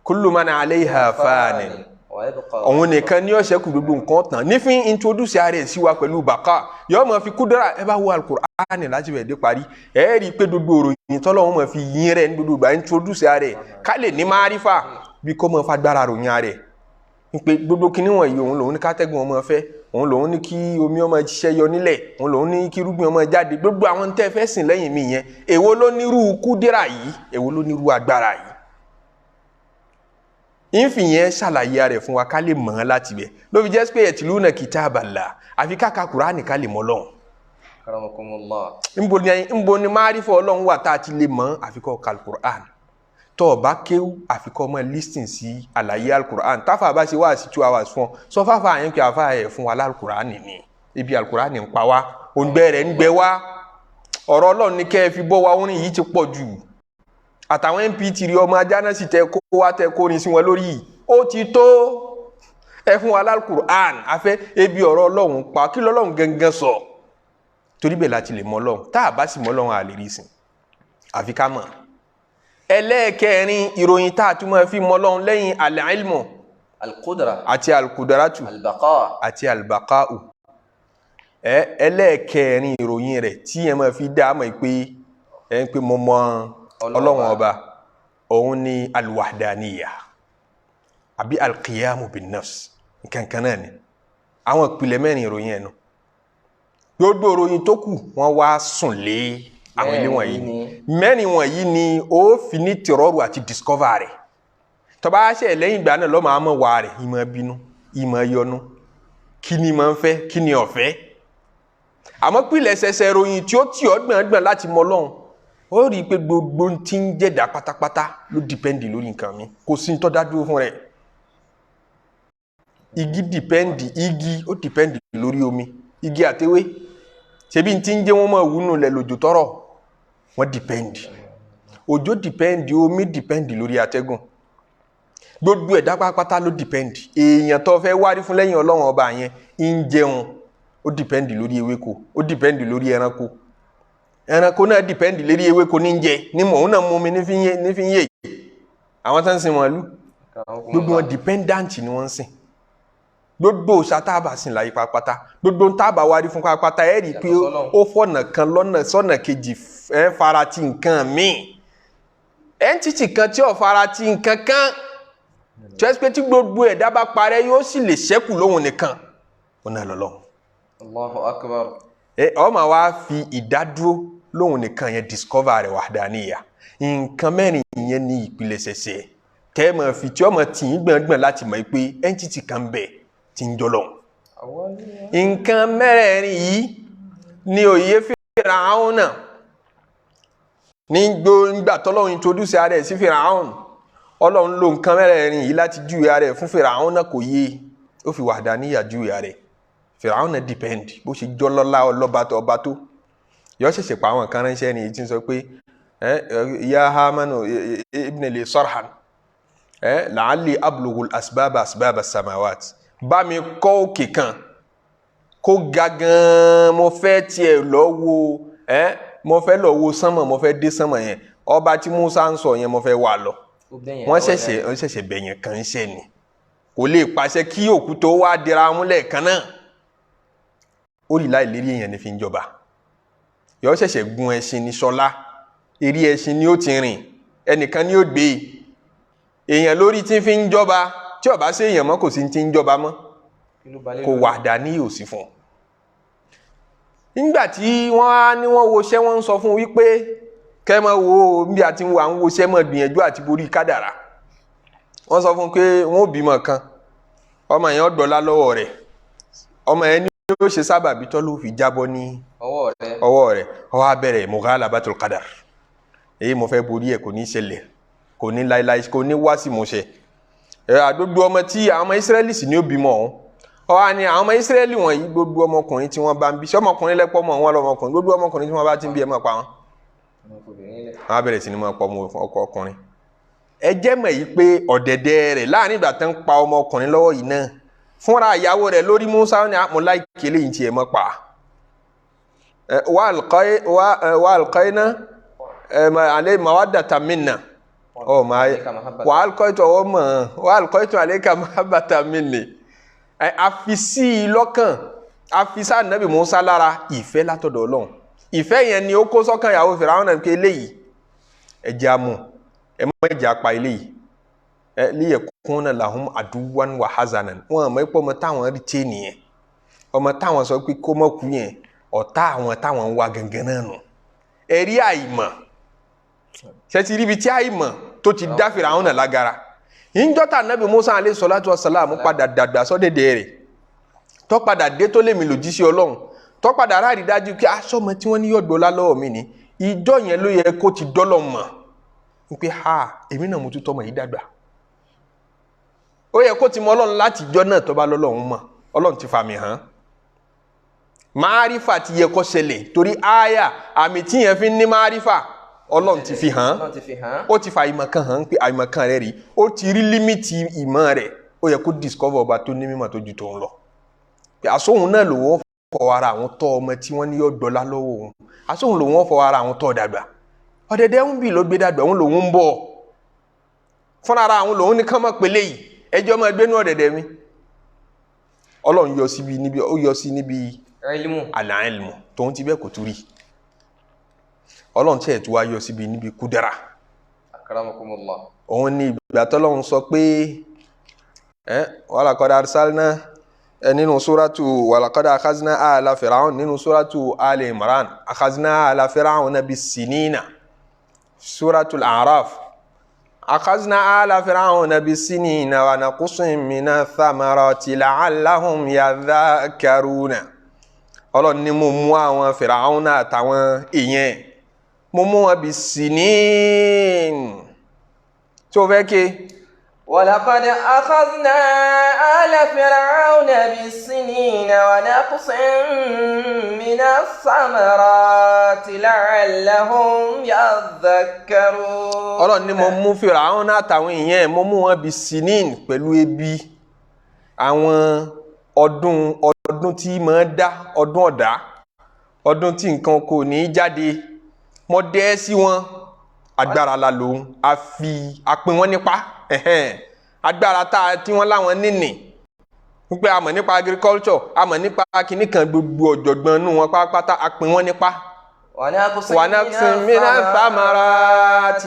kullu man alayha fanin. Wa yabqa. Òun nìkan ní ọ̀sẹ̀ kù, gbogbo nǹkan tán. Nífín introduce ààrẹ sí wa pẹ̀lú bàkà, yóò máa fi kúdúrà. Ẹ bá wo Al-Qur'ani láti bẹ̀ dé parí, ẹ rí i pé gbogbo òròyìn tọ́lọ́run máa fi yín rẹ̀ ní gbogbo ìgbà, introduce ààrẹ ká lè ní márífà, bí kò máa fagbára ròyìn ààrẹ ń pé gbogbo kinní wọ̀nyí, òun lòun ní kátẹ́gùn ọmọ fẹ́, òun lòun ní kí omi ọmọ ṣiṣẹ́ yọ nílẹ̀, òun lòun ní kí irúgbìn ọmọ jáde. Gbogbo àwọn tẹ́ fẹ́ sìn lẹ́yìn mi yẹn, èwo ló nírú kúdírà yìí? Èwo ló nírú agbára yìí? Ìfì yẹn ṣàlàyé rẹ̀ fún wa ká lè mọ̀ ọ́n láti bẹ̀. Ló fi jẹ́ pé yatluna kitaballah, àfi káka Kùránì ká lè mọ̀ Ọlọ́run. Akramakumullah. Ńbo ni márífọ̀ Ọlọ́run wà tá a ti lè mọ̀? Àfi kó ka Al-Qur'an. Tó o bá kéwú, àfi kó máa listen sí àlàyé Al-Qur'an. Táfà bá ṣe wá sí 2 hours fún ọ, sọ fáfà yẹn pé àfà ẹ̀ fún wa l'Al-Qur'an ní ibi Al-Qur'an ń pa wá, òǹgbẹ rẹ̀ ń gbẹ wá. Ọ̀rọ̀ Ọlọ́run ní kẹ́ ẹ fi bọ́ wa. Orin yìí ti pọ̀ jù, àtàwọn MP3 ọmọ ajá náà sì tẹ kó wá, tẹ kó rin sí wọn lórí yìí, ó ti tó. Ẹ fún wa l'Al-Qur'an, afẹ́ ebi ọ̀rọ̀ Ọlọ́run pa. Kí lọ́lọ́run gangan sọ? Torí bẹ́ẹ̀ láti lè mọ Ọlọ́run. Tá a bá sì mọ Ọlọ́run, a lè rí sìn, àfi ká mọ̀. Ẹlẹ́ẹ̀kẹrin ìròyìn tá a tún máa fi mọ Ọlọ́run lẹ́yìn al-ilmu Al-qudra. àti al-kudaratu Al-baqa. àti al-baqa'u. Ẹlẹ́ẹ̀kẹrin ìròyìn rẹ̀ tí ẹ máa fi dá mọ̀ pé ẹ ń pé mo mọ Ọlọ́run Ọba, òun ni al-wahdaniya àbí al-qiyamu bin-nafs. Nǹkan kan náà ni àwọn ìpìlẹ̀ mẹ́rin ìròyìn ẹ̀ nù. Gbogbo ìròyìn tó kù, wọ́n wá sùn lé àwọn ilé wọ̀nyí. Mẹ́rin wọ̀nyí ni ó fi ní tìrọ́rù àti discover rẹ̀. Tó bá ṣe lẹ́yìn ìgbà náà lọ́mọ àmọ́ wà rẹ̀, ìmọ̀ bínú, ìmọ̀ yọnu, kí ni máa ń fẹ́, kí ni ó fẹ́. Àmọ́ pìlẹ̀ ṣẹṣẹ ròyìn tí ó tì ọ́ gbọ̀ngbọ̀n láti mọ Ọlọ́run, ó rí i pé gbogbo ohun tí ń jẹ̀dá pátápátá ló depend lórí nǹkan mi. Kò sí ní tó dá dúró fún rẹ̀. Igi depend, igi ó depend lórí omi. Igi àtewé, ṣebí n tí ń jẹ́ wọ́n máa wúnú lẹ̀ lòjò tọrọ, wọ́n depend. Òjò depend, omi depend lórí atẹ́gùn. Gbogbo ẹ̀dá pátápátá ló depend. Èèyàn tó fẹ́ wárí fún lẹ́yìn Ọlọ́run Ọba yẹn ń jẹun, ó depend lórí ewéko, ó depend lórí ẹranko. Ẹranko náà depend lórí ewéko ní ń jẹ ní mọ̀, òun náà mú mi ní fi ń yé, ní fi ń yé. Àwọn tó ń sin màálù, gbogbo wọn dependent ni wọ́n ń sìn. Gbogbo òòṣà tá a bá sìn láyé pátápátá, gbogbo tá a bá wárí fún pátápátá, ẹ rí i pé ó fọ̀nà kan lọ́nà sọ́nà kejì, ẹ farati nǹkan míì, entity kan tí ò farati nǹkan kan, tí wọ́n pé tí gbogbo ẹ̀dá bá parẹ́, yóò sì lè ṣẹ́kù lóhun nìkan, ó náà lọ́lọ́run. Allahu akbar. Ẹ ọ máa wá fi ìdádúró lóhun nìkan yẹn discover rẹ̀, wahdaniyya. Nǹkan mẹ́rin yẹn ní ìpìlẹ̀ ṣẹ̀ṣẹ̀ tẹ́ ẹ máa fi tí ọmọ tì í gbọ̀ngbọ̀n láti mọ̀ pé entity kan bẹ̀ tí ń jọ lọ́hùn. Nǹkan mẹ́rẹ̀ẹ̀rin yìí ni òye Fíráúnà náà ní gbóngbà tọ́lọ́run introduce ara ẹ̀ sí Fíráúnà. Ọlọ́run ló nǹkan mẹ́rẹ̀ẹ̀rin yìí láti júwe ara ẹ̀ fún Fíráúnà náà, kò yé. Ó fi wahdaniyya júwe ara ẹ̀. Fìràwọn náà depend bó ṣe jọlọ́lá ọlọ́ba tó ọba tó yọ ṣẹ̀ṣẹ̀ pa àwọn kan ránṣẹ́ ni tí ń sọ pé ẹ ya Hamanu ibn li sarhan, ẹ la'alli ablughu asbaba asbaba samawat, bá mi kọ́ òkè kan kó ga gan-an, mo fẹ́ tiẹ̀ lọ wo, ẹ mo fẹ́ lọ wo sánmọ̀, mo fẹ́ dé sánmọ̀ yẹn, ọba tí Musa ń sọ yẹn mo fẹ́ wà lọ. Ó bẹ̀yẹn Wọ́n lọ́wọ́. ṣẹ̀ṣẹ̀ wọ́n ṣẹ̀ṣẹ̀ bẹ̀yẹn kan ṣẹ̀ ni, kò lè pàṣẹ kí òkú tó wá dira múlẹ̀ kan náà. Ó rí láì lérí èèyàn ní fi ń jọba, yọ ṣẹ̀ṣẹ̀ gun ẹṣin ní sọlá, eré ẹṣin ni ó ti rìn, ẹnìkan ni ó gbé èèyàn lórí tí fi ń jọba. Tí ó bá sí èèyàn mọ́, kò sí ti ń jọba mọ́. Kí ló balẹ̀ Kò lórí? wà dání òsì fún un. Nígbà tí wọ́n á ní wọ́n wo iṣẹ́, wọ́n ń sọ fún un wípé kẹ́ mọ́ wo bí a ti ń wo à ń wo iṣẹ́ mọ́ gbìyànjú àti borí kádàrá. Wọ́n sọ fún un pé wọ́n ò bímọ kan, ọmọ yẹn ó dọ́là lọ́wọ́ rẹ̀, ọmọ yẹn ní yóò ṣe sábàbí tọ́ ló fi jábọ́ ní ọwọ́ rẹ̀. Ọwọ́ rẹ̀. Ó wá bẹ̀rẹ̀ mughalabatul qadar. Èyí mo fẹ́ borí ẹ̀, kò ní ṣẹlẹ̀, kò ní láíláí, kò ní wá sí ìmúṣẹ. Ẹ àgbogbo ọmọ tí àwọn ọmọ Ísírẹ́lì sì ní ó bímọ ọ̀hún, ó wá ní àwọn ọmọ Ísírẹ́lì wọ̀nyí, gbogbo ọmọkùnrin tí wọ́n bá ń bí, ṣé ọmọkùnrin lẹ́pọ̀ mọ́ wọn lọ́mọkùnrin, gbogbo ọmọkùnrin tí wọ́n bá ti ń bí, ẹ máa pa wọn. Ọmọkùnrin lẹ̀. Wọ́n á bẹ̀rẹ̀ sí ní máa pa ọmọ ọkọ ọkùnrin. Ẹ jẹ́ mọ̀ yìí pé ọ̀dẹ̀dẹ̀ rẹ̀ láàrin ìgbà tó ń pa ọmọkùnrin lọ́wọ́ yìí náà, fúnra ìyàwó rẹ̀ lórí Musa ní àmọ́ láìkè lẹ́yìn tí ẹ mọ́ pa ẹ wa alqayna ẹ alẹ́ mawaddata minna ọ máa Alayka mahabbatan. Wa alqaytu ọmọ wa alqaytu alayka mahabbata minni. Ẹ àfi sí i lọ́kàn, àfi sí Ànábì Musa lára ìfẹ́ látọ̀dọ̀ Ọlọ́run. Ìfẹ́ yẹn ni ó kó sọ́kàn ìyàwó Fìràwọn náà pé eléyìí ẹ jẹ́ àmú, ẹ má jẹ́ apá eléyìí, ẹ liyakuna lahum aduwan wa hazanan. Wọn àmọ́ ipò ọmọ táwọn rí tẹ́ nìyẹn, ọmọ táwọn sọ pé kó mọ̀ kú yẹn, ọ̀tá àwọn táwọn ń wá gangan náà nù. Ẹ̀rí àìmọ̀ ṣe ti ríbi tí àìmọ̀ tó ti dá Fìràwọn náà lágara. Ìjọ́ta Ànábì Musa alayhi salatu wa salam padà dàgbà sọ́dẹ̀dẹ̀ rẹ̀, tó padà dé tó lèmi lòdì sí Ọlọ́run, tó padà ráàrí dájú pé aṣọ́mọ tí wọ́n ní yọ̀gbọ́ lọ́wọ́ mi ni, ìjọ yẹn ló yẹ kó ti dọ́lọ̀ mọ̀ wípé ha, èmi náà mo tún tọmọ yìí dàgbà. Ó yẹ kó ti mọ Ọlọ́run láti ìjọ náà. Tó bá lọ́lọ́run mọ̀, Ọlọ́run ti fàmì hàn, máàrífà ti yẹ kó ṣẹlẹ̀, torí ááyà àmì tí yẹn fi ń ní máàrífà, Ọlọ́run ti fi hàn. Ọlọ́run ti fi hàn. Ó ti fa ìmọ̀ kan hàn pé àìmọ̀ kan rẹ̀ rí, ó ti rí limit ìmọ̀ rẹ̀. Ó yẹ kó discover ọba tó ní mímọ̀ tó ju tòun lọ, pé àsóhun náà lòun fọ ara àwọn tọ́ ọmọ tí wọ́n ní yọ dọ́là lọ́wọ́ òun, àsóhun lòun fọ ara àwọn tọ́ dàgbà, ọ̀dẹ̀dẹ̀ ń bì ló gbé dàgbà, òun lòun ń bọ̀ fúnra ara àwọn lòun ní kán mọ̀ pélé yìí, ẹjọ́ máa gbénú ọ̀dẹ̀dẹ̀ mi. Ọlọ́run yọ síbi níbi ó yọ sí níbi Ilmu. Àlàílmù tóun ti bẹ́ẹ̀ kò tún rí. Ọlọ́run tí ẹ̀ tó wá yọ síbi níbi kúdẹ́rà. Akramakumullah. Òun ni ìgbà tọ́lọ́run sọ pé ẹ walaqad arsalna ẹ nínú suratu walaqad akhazna ala Fir'aun, nínú suratu Ali Imran, akhazna ala Fir'auna bis-sinina, suratul A'raf, akhazna ala Fir'auna bis-sinina wa naqsin mina thamarati la'allahum yadhakkaruna. Ọlọ́run ní mo mú àwọn Fir'auna àtàwọn èèyàn, mo mú wọn bis-sinin tí o fẹ́ ké. ولقد أخذنا آل فرعون بالسنين ونقص من الثمرات لعلهم يذكرون. Ọlọ́run ní mo mú Fíráúnà àtàwọn èèyàn ẹ̀, mo mú wọn bis-sinin, pẹ̀lú ebi, àwọn ọdún, ọdún tí máa dá ọdún ọ̀dá, ọdún tí nǹkan kò ní í jáde. Mo dẹ́ sí wọn, agbára la lòun a fi a pín wọn nípa ẹ̀hẹ́n. Agbára tá a tí wọ́n láwọn níní wípé a mọ̀ nípa agriculture, a mọ̀ nípa kinní kan, gbogbo ọ̀jọ̀gbọ́n inú wọn pátápátá, a pín wọn nípa. ونقص ونقص من الثمرات,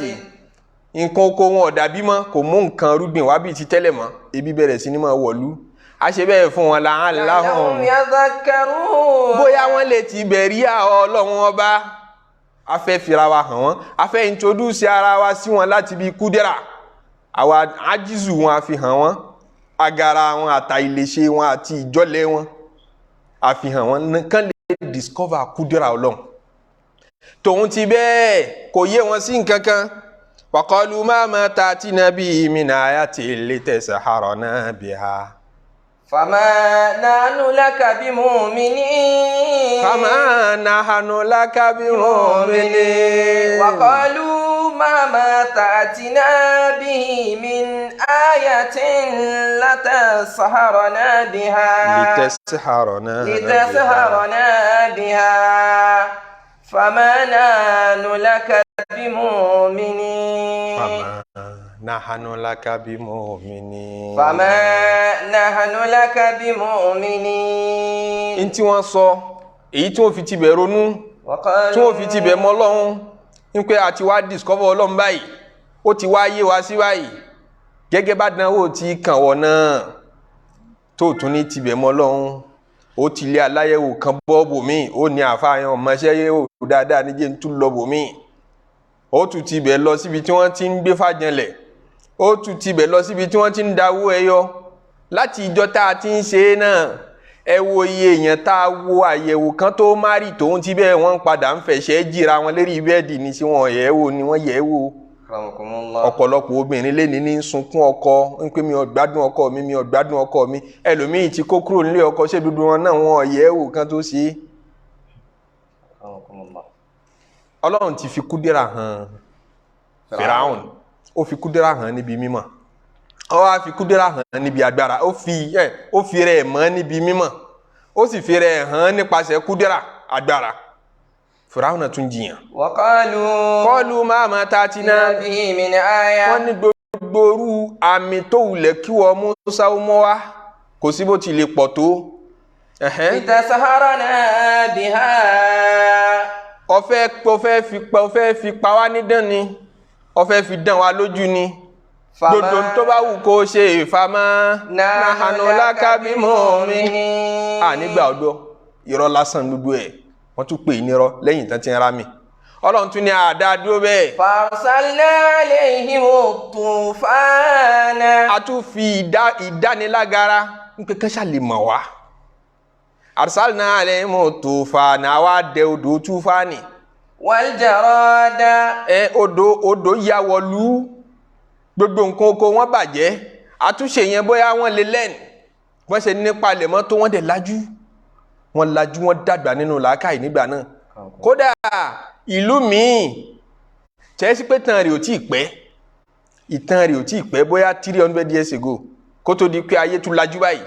nǹkan oko wọn ò dàbí mọ́, kò mú nǹkan rúgbìn wá bíi ti tẹ́lẹ̀ mọ́, ebi bẹ̀rẹ̀ sí ní máa wọ̀lú. A ṣe bẹ́ẹ̀ fún wọn لعلهم لعلهم يذكرون. Bóyá wọ́n lè ti bẹ̀rí àwọn Ọlọ́run ọba. A fẹ́ fira wa hàn wọ́n, a fẹ́ introduce ara wa sí wọn láti bí kúdẹ́rà àwa ajizu wọn, a fi hàn wọ́n agara wọn àtà ìlèṣe wọn àti ìjọ́lẹ̀ wọn, a fi hàn wọ́n kán lè discover kúdẹ́rà Ọlọ́run. Tòun ti bẹ́ẹ̀, kò yé wọn sí nǹkan kan. وقالوا مهما تأتنا به من آية لتسحرنا بها. فما نحن لك بمؤمنين. فما نحن لك بمؤمنين. وقالوا مهما تأتنا به من آية لتسحرنا بها. لتسحرنا بها فما نحن لك بمؤمنين. فما نحن لك بمؤمنين. فما نحن لك بمؤمنين. N tí wọ́n sọ èyí tí wọ́n fi tibẹ̀ ronú, tí wọ́n fi tibẹ̀ mọ̀ Ọlọ́run, ń pé a ti wá discover Ọlọ́run báyìí, ó ti wá yé wa sí báyìí, gẹ́gẹ́ bá dánwò tí kàn wọ́n náà tó tún ní tibẹ̀ mọ̀ Ọlọ́run, ó ti lé aláyẹ̀wò kan bọ́ọ̀bù míì, ó ní àfààyàn ọmọọṣẹ́ yẹ̀wò dáadáa níjẹ́ ń tún lọ bò míì, ó tún tibẹ̀ lọ síbi tí wọ́n ti ń gbé fàjẹlẹ̀, ó tún tibẹ̀ lọ síbi tí wọ́n ti ń dawó ẹyọ. Láti ìjọ tá a ti ń ṣe é náà, ẹ wo iye èèyàn tá a wo àyẹ̀wò kan tó má rí tòun ti bẹ́ẹ̀, wọ́n padà ń fẹ̀ṣẹ̀ jíra wọn lérí bẹ́ẹ̀dì ní sí wọn yẹ̀ wò ni wọ́n yẹ̀ wò. Ọ̀pọ̀lọpọ̀ obìnrin lẹ́ni ní sunkún ọkọ ń pé mi ò gbádùn ọkọ mi, mi ò gbádùn ọkọ mi. Ẹlòmíì ti kó kúrò nílé ọkọ, ṣé dúdú wọn náà wọn yẹ̀ wò kan tó ṣe é. Ọlọ́run ti fi kúdírà hàn Fíráùn, ó fi kúdírà hàn níbi mímọ̀, ó wá fi kúdírà hàn níbi agbára, ó fi rẹ̀ mọ́ níbi mímọ̀, ó sì fi rẹ̀ hàn nípasẹ̀ kúdírà agbára. Fíráùn tún jiyàn. Kọ́lù máa ma ta ti náà, wọ́n ní gbogbo orú àmì tó wulẹ̀ kí wọ́n Mùsá mọ́ wá, kò sí bó ti lè pọ̀ tó. Ìtẹ̀sahárà biha. Ọfẹ́ fi pa wá nídán ni, ọfẹ́ fi dán wa lójú ni, gbogbo tó bá wù kó ṣe ìfamọ́ nahanu laka bimu'minin. À nígbà ọdọ irọ́ lásán gbogbo ẹ̀, wọ́n tún pè é nírọ́ lẹ́yìn tán ti ń ra mi. Ọlọ́run tún ní àdá dúró bẹ́ẹ̀. Farsalna alayhimu tufana. A tún fi ìdánilágara ń pé kẹ́sà lè mọ̀ wá. Arsalna alayhimu tufana, wá dẹ odò túfánì. Wal jarada. Ẹ odò ya wọlú, gbogbo nǹkan oko wọn bàjẹ́. Àtúnṣe yẹn bóyá wọ́n lè lẹ́nu, wọ́n ṣe nípa lè mọ́ tó, wọ́n dẹ̀ lajú, wọ́n lajú, wọ́n dàgbà nínú làákàyè nígbà náà. Kódà ìlú míì tẹ́sí pé ìtàn rẹ̀ ò tí ì pẹ́, ìtàn rẹ̀ ò tí ì pẹ́, bóyá 300 years ago kó tó di pé ayé tún lajú báyìí.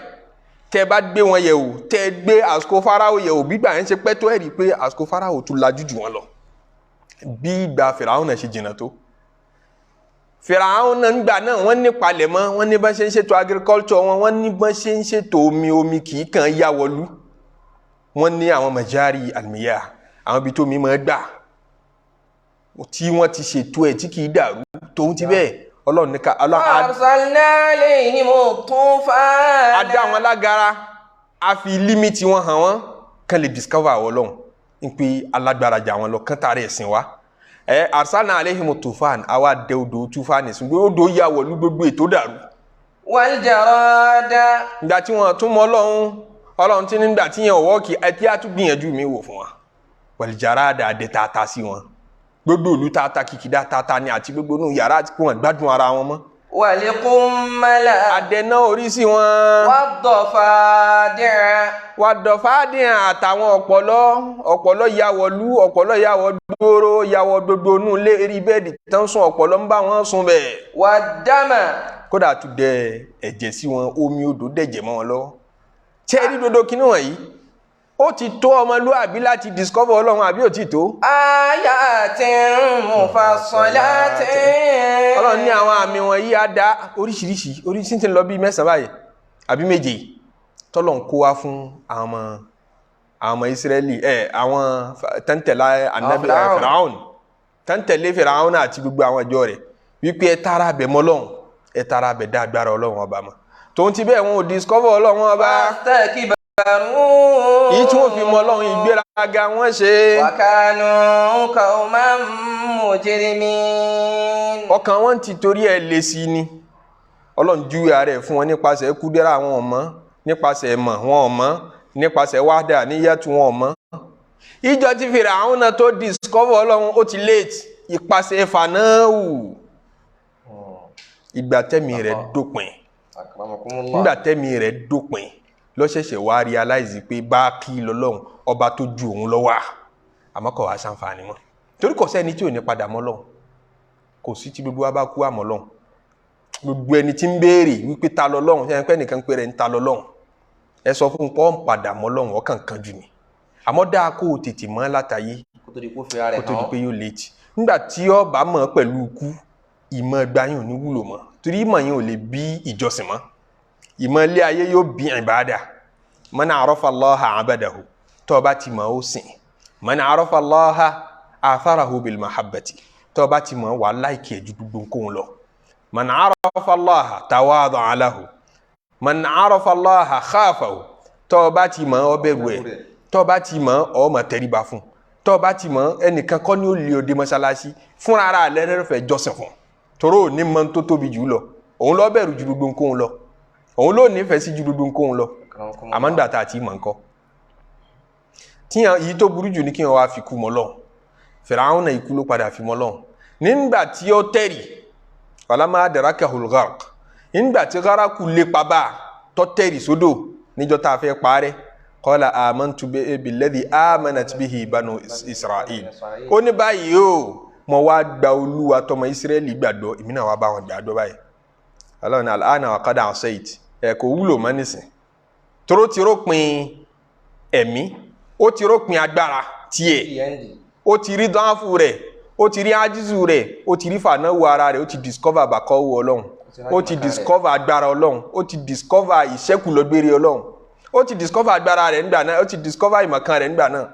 Tẹ́ bá gbé wọn yẹ̀wò, tẹ́ gbé àsìkò Fáráò yẹ̀wò, bí gbà yẹn ṣe pẹ́ tó, ẹ̀ rí i pé àsìkò Fáráò tún lajú jù wọ́n lọ, bí ìgbà Fìràhùn náà ṣe jìnnà tó. Fìràhùn náà ńgbà náà wọ́n ní palẹ̀mọ́, wọ́n ní bọ́n ṣe ń ṣètò agriculture wọn, wọ́n ní bọ́n ṣe ń ṣètò omi, omi kì í kàn yá wọlú. Wọ́n ní àwọn majari almiya, àwọn ibi tó mi máa gbà tí wọ́n ti ṣètò ẹ̀ tí kì í dàrú tòun ti bẹ́ẹ̀. Ọlọ́run ní ká Ọlọ́run Arsalna alayhimu tufana. A dá wọn lágara, a fi límìtì wọn hàn wọ́n kàn lè discover àwọn Ọlọ́run ń pe alágbára jà wọn lọ, kán tààrà ẹ̀sìn wa. Ẹ arsalna alayhimu tufan, àwa dẹ odò tufani, ṣùgbọ́n odò yà wọ̀lú, gbogbo ètò dàrú. Wal jarada. Ìgbà tí wọ́n tún mọ Ọlọ́run, Ọlọ́run tí nígbà tí yẹn ọwọ́ kì í ẹtí á tún gbìyànjú mi wò fún wa. Wal jarada, àdẹ tata sí wọn, gbogbo ìlú tata kìkìdá tata ni, àti gbogbo inú yàrá tí wọ́n gbádùn ara wọn mọ́. Wal qummala. Àdẹ náà orí sí wọn. Wad-dafadi'a. Wad-dafadi'a, àtàwọn ọ̀pọ̀lọ́, ọ̀pọ̀lọ́ ya wọ̀lú, ọ̀pọ̀lọ́ ya wọ gbòòrò, ya wọ gbogbo inú ilé, eré bẹ́ẹ̀dì tán sùn, ọ̀pọ̀lọ́ ń bá wọn sùn bẹ́ẹ̀. Wad-dama. Kódà tún dẹ ẹ̀jẹ̀ sí wọn, omi odò dẹ̀jẹ̀ mọ́ wọn lọ́wọ́. Ṣé ẹ rí dodo kinní wọ̀nyí? Ó ti tó ọmọlúwàbí láti discover Ọlọ́run àbí ò ti tó? Ayatin mufassalatin. Ọlọ́run ní àwọn àmì wọ̀nyí á dá oríṣiríṣi, oríṣiríṣi ti ń lọ bí mẹ́sàn-án báyìí àbí méje tọ́lọ̀ ń kó wá fún àwọn ọmọ Ísírẹ́lì, àwọn tẹ́ntẹ̀lá anabi Fìràhùn, tẹ́ntẹ̀lé Fìràhùn àti gbogbo àwọn ìjọ rẹ̀, wípé ẹ tara abẹ mọ́ Ọlọ́run, ẹ tara abẹ dá agbára Ọlọ́run ọba mọ́. Tòun ti bẹ́ẹ̀ wọn ò discover Ọlọ́run ọba. Èyí tí wọ́n fi mọ Ọlọ́run, ìgbéraga wọ́n ṣe. Wa kanu qawman mujrimin. Ọkàn wọn ti torí ẹ lé sí ni. Ọlọ́run júwe ara ẹ̀ fún wọn nípasẹ̀ kúdẹ́rà wọn ọ̀mọ́, nípasẹ̀ ẹ̀mọ̀ wọn ọ̀mọ́, nípasẹ̀ wádà níyàtú wọn ọ̀mọ́. Ìjọ tí Fìràhùn náà tó discover Ọlọ́run ó ti late, ìpasẹ̀ fanáwù. Ìgbà tẹ́mi rẹ̀ dópin. Akramakumullah. Nígbà tẹ́mi rẹ̀ dópin lọ́sẹ̀ṣẹ̀ wá realize pé bá kí lọ́lọ́run ọba tó ju òun lọ wà, àmọ́ kò wá ṣàǹfààní mọ́, torí kò sẹ́ni tí ò ní padà mọ́ lọ́hùn. Kò sí tí gbogbo wa bá kú àmọ́ lọ́hùn. Gbogbo ẹni tí ń béèrè wípé ta lọ́lọ́hùn, ṣe é pé ẹnìkan pé rẹ̀ ń ta lọ́lọ́hùn, ẹ sọ fún un pé ó ń padà mọ́ lọ́hùn, ọkàn kan jù ní. Àmọ́ dáa kó o tètè mọ́ látàyé kó tó di kó fi ara kó rẹ̀ tó di hàn. pé yóò létí. Nígbà tí ó bá mọ̀ pẹ̀lú ikú, ìmọ̀ gbayín ò ní wúlò mọ́, torí ìmọ̀ yẹn ò lè bí ìjọsìn mọ́. Ìmọ̀ ilé ayé yóò bí ìbáadà. Man arafa Allaha abadahu, tó o bá ti mọ̀ ó sìn. Man arafa Allaha atharahu bil mahabbati, tó o bá ti mọ̀ wà á láìkì ẹ̀ ju gbogbo nǹkan lọ. Man arafa Allaha tawada'a lahu, man arafa Allaha khafahu, tó o bá ti mọ̀ ó bẹ̀rù ẹ̀. Tó o bá ti mọ̀ ó máa tẹríba fún. Tó o bá ti mọ̀, ẹnìkan kọ́ ni ó lé òde mọ́ṣáláṣí fúnra ara rẹ̀ fẹ́ jọ́sìn fún, toró ò ní mọ̀ tó tóbi jù lọ. Òun ló bẹ̀rù ju gbogbo nǹkan lọ, òun ló nífẹ̀ẹ́ sí ju gbogbo nǹkan lọ. Akramakumullah. Àmọ́ nígbà tá a ti mọ̀ nǹkan tíyan èyí tó burú jù ní kí wọn wá fi kú mọ́ lọ́hùn. Fìràwọn náà ikú ló padà fi mọ́ lọ́hùn nígbà tí ó tẹ̀rì. Falamma adrakahul gharq, nígbà tí gharaku lépa bá a tó tẹ̀rì sódò níjọ́ tá a fẹ́ parẹ́, qala amantu billadhi amanat bihi banu Isra'il. Ó ní báyìí o, mo wá gba Olúwa tọmọ Ísírẹ́lì gbàgbọ́, èmi náà wá bá wọn gbàgbọ́ báyìí. Ọlọ́run ní al'ana wa qad asayt, ẹ̀ kò wúlò mọ́ nísìn, toró ti rópin ẹ̀mí, ó ti rópin agbára tiẹ̀, The end. ó ti rí dánfù rẹ̀, ó ti rí ájísù rẹ̀, ó ti rí fànáwó ara rẹ̀, ó ti discover bàkọ́wò Ọlọ́run, ó ti discover agbára Ọlọ́run, ó ti discover ìṣẹ́kùlọ́gbére Ọlọ́run, ó ti discover agbára rẹ̀ nígbà náà, ó ti discover ìmọ̀kan rẹ̀ nígbà náà.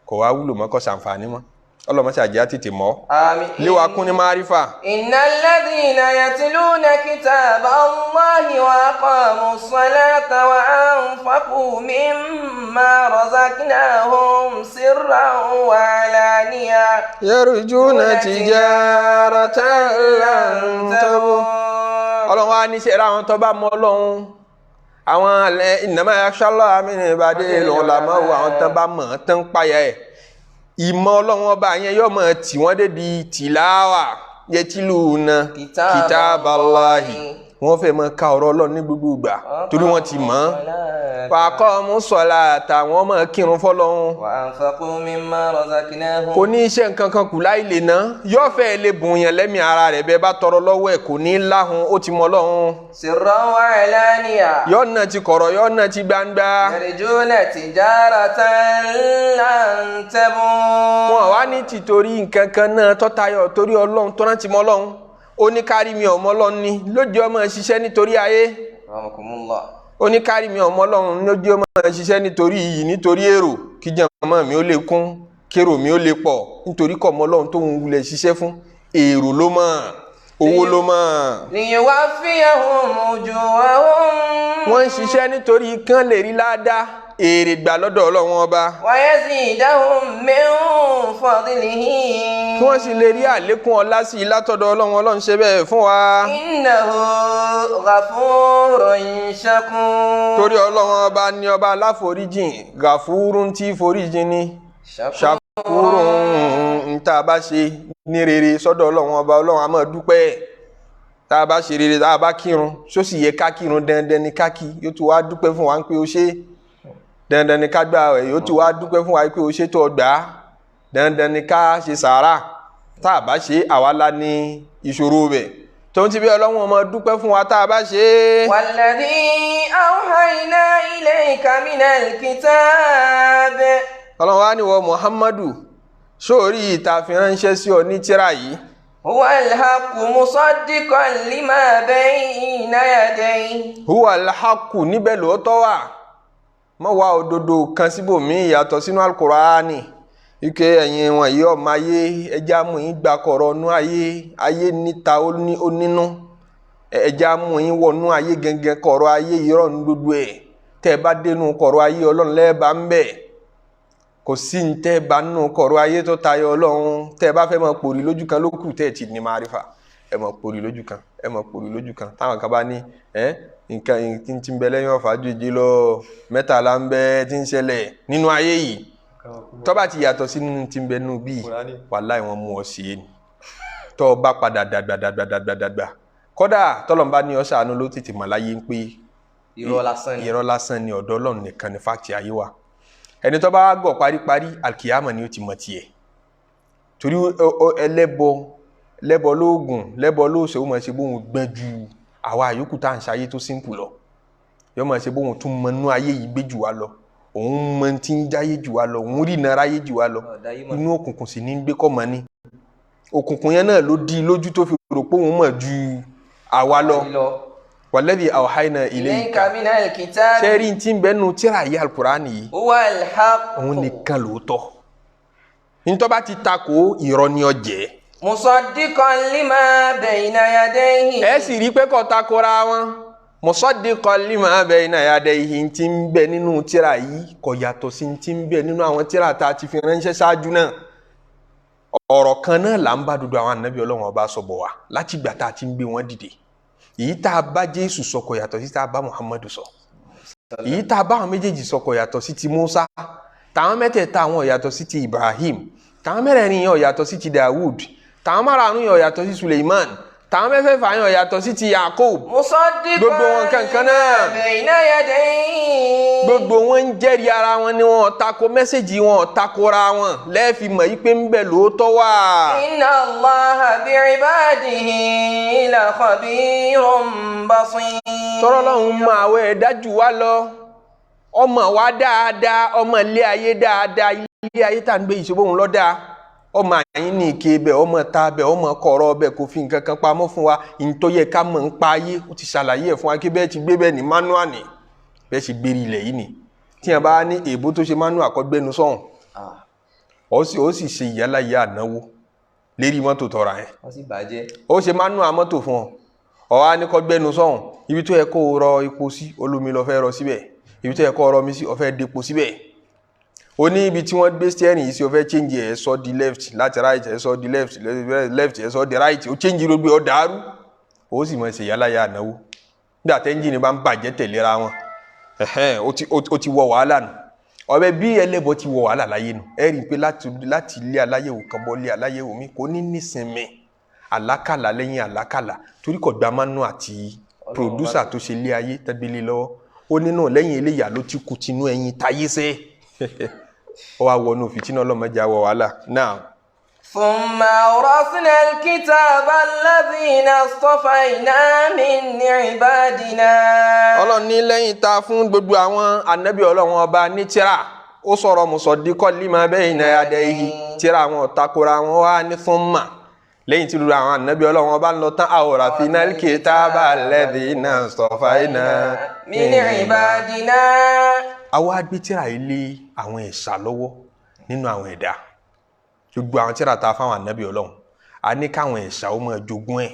Kò wá wúlò mọ́, kò ṣàǹfààní mọ́. Ọlọ́mọṣàjẹ́ á tètè mọ́. Àmín. Léwa kún ní márífà. إن الذين يتلون كتاب الله وأقاموا الصلاة وأنفقوا مما رزقناهم سرا وعلانية yarjuna tijaratan lan tabur. Ọlọ́run wa ní sẹ́ra àwọn tó bá mọ Ọlọ́run, àwọn alẹ́ innama yakhsha Allaha min ibadil ulama, àwọn tó bá mọ̀ tó ń payà ẹ̀. Ìmọ̀ Ọlọ́run ọba yẹn yóò mọ̀ tí wọ́n dé di tìláwà yatiluna kitaballahi, wọ́n fẹ́ mọ̀ ka ọ̀rọ̀ Ọlọ́run ní gbogbo ìgbà torí wọ́n ti mọ̀ ọ́n. Waqamu salata, wọ́n mọ̀ kírun fọ́lọ́run. وأنفقوا مما رزقناهم. Kò ní iṣẹ́ nǹkan kan kù láì lè ná, yóò fẹ́ lè bùn yẹn lẹ́mìí ara rẹ̀. Bẹ́ẹ̀ bá tọrọ lọ́wọ́ ẹ̀, kò ní láhùn, ó ti mọ Ọlọ́run. سرا وعلانية Yóò náà ti kọ̀rọ̀, yóò náà ti gbangba. يرجون تجارة لن تبور. Wọn wá ní tìtorí nǹkan kan náà tọ́tayọ̀ torí Ọlọ́run tó rántí mọ́ Ọlọ́run. Ó ní kárí mi ọmọ Ọlọ́run ní lójú ọmọ ṣiṣẹ́ nítorí ayé. رحمكم الله. Ó ní kárí mi ọmọ Ọlọ́run lójú ọmọ ṣiṣẹ́ nítorí iyì, nítorí èrò, kí jàmọ́ mi ó lè kún, kérò mi ó lè pọ̀, nítorí kọ̀ mọ́ Ọlọ́run tó ń wulẹ̀ ṣiṣẹ́ fún. Èrò ló mọ̀, owó ló mọ̀. ليوفيهم أجورهم. Wọ́n ń ṣiṣẹ́ nítorí kán lè rí ládàá èrè gbà lọ́dọ̀ Ọlọ́run ọba, ويزيدهم من فضله. kí wọ́n sì lè rí àlékún ọlá sí i látọ̀dọ̀ Ọlọ́run. Ọlọ́run ṣe bẹ́ẹ̀ fún wa. إنه غفور شكور. Torí Ọlọ́run ọba ní ọba aláforíjìn, gàfúrún tí foríjìn ni, ṣàkúrún. Ń tá a bá ṣe ní rere sọ́dọ̀ Ọlọ́run ọba, Ọlọ́run a máa dúpẹ́. Tá a bá ṣe rere, tá a bá kírun, sósì yẹ ká kírun, dandan ni ká kí, yóò tún wá dúpẹ́ fún wa pé ó ṣe. Dandan ni ká gbà ẹ̀, yóò tún wá dúpẹ́ fún wa pé ó ṣe tó gbà á. Dandan ni ká ṣe sàárà, tá a bá ṣe, àwa la ní ìṣòro bẹ̀. Tó ń ti bí Ọlọ́run ọmọ dúpẹ́ fún wa tá a bá ṣe é. والذي أوحينا إليك من الكتاب. Ọlọ́run wa ní wọ Muhammadu, sórí ìta fi ránṣẹ́ sí ọ ní tírà yìí. هو الحق مصدقا لما بين يديه. Huwa alhaku, níbẹ̀ lóòótọ́ wà. Mọ́ wá òdodo kan síbòmí ìyàtọ̀ sínú Alukurani. Ike ẹ̀yin wọ̀nyí ọmọ ayé, ẹja mú yín gba kọ̀rọ̀ nú ayé, ayé níta ó ní ó nínú, ẹja mú yín wọnú ayé gẹ́gẹ́. Kọ̀rọ̀ ayé irọ́ ní gbogbo ẹ̀. Tẹ́ ẹ bá dénú kọ̀rọ̀ ayé, Ọlọ́run lẹ́ẹ̀bà ń bẹ̀. Kò sí ní tẹ́ ẹ bá nínú kọ̀rọ̀ ayé tó tayọ Ọlọ́run. Tẹ́ ẹ bá fẹ́ máa pòrí lójú kan ló kù, tẹ́ ẹ ti ní márífà, ẹ máa pòrí lójú kan, ẹ máa pòrí lójú kan. Táwọn kan bá ní ẹ nǹkan tí ń bẹ lẹ́yìn ọ̀fà jòjì lọ, mẹ́tàlá ń bẹ tí ń ṣẹlẹ̀ nínú ayé yìí, tó bá ti yàtọ̀ sí nínú tí ń bẹ nínú bíi, wàláì wọ́n mú ọ sí i ni. Tó o bá padà dàgbà dàgbà dàgbà dàgbà, Kódà tọ́lọ́mbá ní ọ̀ṣàánú ló tètè mọ̀ láyé ń pé Irọ́ lásán ni. Irọ́ lásán ni, ọ̀dọ̀ Ọlọ́run nìkan ni fáàkì ayé wa. Ẹni tó bá gọ̀ paríparí, alkiyama ni ó ti mọ̀ tiẹ̀, torí ẹlẹ́bọ lẹ́bọ lóògùn, lẹ́bọ lóòṣè, ó máa ṣe bóun gbọ́n ju àwa àyókù tá à ń ṣayé tó simple lọ. Yóò máa ṣe bóun tún mọ inú ayé yìí gbé jù wá lọ, òun mọ tí ń jáyé jù wá lọ, òun rí ìnara ayé jù wá lọ. Ọ̀dà yìí mọ̀. Inú òkùnkùn sì ní gbé kọ́ mọ́ ni. Òkùnkùn yẹn náà ló di lójú tó fi rò pé òun mọ̀ ju àwa lọ. Walladhi awhayna ilayka ilayka minal kitabi sẹ́rí tí ń bẹ́nu tíra yìí, alukurani yìí, huwa al-haqq òun nìkan lóòótọ́. Ntọ́ bá ti takò, irọ́ ni ó jẹ́. Musaddiqan lima bayna yadayhi. Ẹ sì rí i pé kò takora wọn. Musaddiqan lima bayna yadayhi, tí ń bẹ nínú tíra yìí kò yàtọ̀ sí tí ń bẹ nínú àwọn tíra tá a ti fi ránṣẹ́ ṣáájú náà. Ọ̀rọ̀ kan náà là ń bá dúdú àwọn ànábì Ọlọ́run ọba sọ bọ̀ wá láti ìgbà tá a ti ń gbé wọn dìde. Èyí tá a bá Jésù sọ kò yàtọ̀ sí tá a bá Muhammadu sọ. Èyí tá a bá àwọn méjèèjì sọ kò yàtọ̀ sí ti Musa. Tàwọn mẹ́tẹ̀ẹ̀ta àwọn ò yàtọ̀ sí ti Ibrahim. Tàwọn mẹ́rẹ̀ẹ̀rin yẹn ò yàtọ̀ sí ti Dawud. Tàwọn márààrún yẹn ò yàtọ̀ sí Suleiman. Tàwọn mẹ́fẹ̀ẹ̀fà yẹn ò yàtọ̀ sí ti Yakub. Musaddiqan Gbogbo wọn kankan náà. lima bayna yadayhi. Gbogbo wọn ń jẹ́rìí ara wọn ni, wọn ò tako message, wọn ò takora wọn, lẹ́ẹ̀fi mọ̀ yí pé ń bẹ lóòótọ́ wà. Inna Allaha bi'ibadihi la khabirun basir. Tọ́rọ́ lọ́hùn mọ àwọn ẹ̀dá jù wá lọ, ọmọ wa dáadáa, ọmọ ilé ayé dáadáa. Ilé ayé tá à ń gbé ìṣòwò òun lọ́dà, ọmọ àyín ní ike bẹ, ọmọ ta bẹ, ọmọ kọ̀ọ̀rọ̀ bẹ, kò fi nǹkan kan pamọ́ fún wa. Ìtọ́yẹ ká mọ̀ ń pa ayé, ó ti ṣàlàyé ẹ̀ fún wa kí bẹ́ẹ̀ ti gbé bẹ́ẹ̀ ní manual ni, bẹ́ẹ̀ sì gbérí ilẹ̀ yìí ni. Tí yẹn bá ní èèbó tó ṣe manual kọ́gbẹ́nu sọ̀hún, ó sì ṣe ìyálà ìyá ànáwó lérí mọ́tò tọ́ra yẹn. Wọ́n sì bàjẹ́. Ó ṣe manual mọ́tò fún ọ, ọ̀wá ní kọ́gbẹ́nu sọ̀hún. Ibi tó yẹ kó o rọ epo sí, olómi lọ fẹ́ rọ síbẹ̀. Ibi tó yẹ kó o rọ mi sí, ó fẹ́ depo síbẹ̀. Ó ní ibi tí wọ́n gbé steering yìí sí, ó fẹ́ change ẹ̀, sọ di left láti right, ẹ̀ sọ di left, left ẹ̀ sọ di right. Ó change gbogbo ẹ̀, ó dàrú, ó sì mọ̀ ṣe yálà yà náwó nígbà tẹ́ ẹ́ńjìnì bá ń bàjẹ́ tẹ̀léra wọn. Ẹ̀hẹ́n, ó ti wọ wàhálà nù. Ọbẹ̀ bí ẹlẹ́bọ ti wọ wàhálà láyé nù. Ẹ rí i pé láti ilé aláyẹ̀wò kan bọ́ ilé aláyẹ̀wò mi, kò ní nísinmi, àlákàlà lẹ́yìn àlákàlà, torí kò gba mánú àti producer tó ṣe ilé ayé tẹ́gbélé lọ́wọ́. Ó nínú lẹ́yìn eléyà ló ti kú tinú ẹyin táyé sẹ́, ó wá wọnú fìtínà. Ọlọ́mọdé àwọ̀ wàhálà náà. ثم أورثنا الكتاب الذين اصطفينا من عبادنا. Ọlọ́run ní lẹ́yìn tá a fún gbogbo àwọn ànábì Ọlọ́run ọba ní tírà, ó sọ̀rọ̀ musaddiqan lima bayna yadayhi, tírà àwọn ọ̀takora wọn wá ní thumma, lẹ́yìn tí gbogbo àwọn ànábì Ọlọ́run ọba ń lọ tán, awrathinal kitaba alladhina istafayna من عبادنا. Àwa gbé tírà yìí lé àwọn ẹ̀ṣà lọ́wọ́ nínú àwọn ẹ̀dá. Gbogbo àwọn tírà tá a fáwọn ànábì Ọlọ́run, a ní káwọn ẹ̀ṣà ó máa jogún ẹ̀.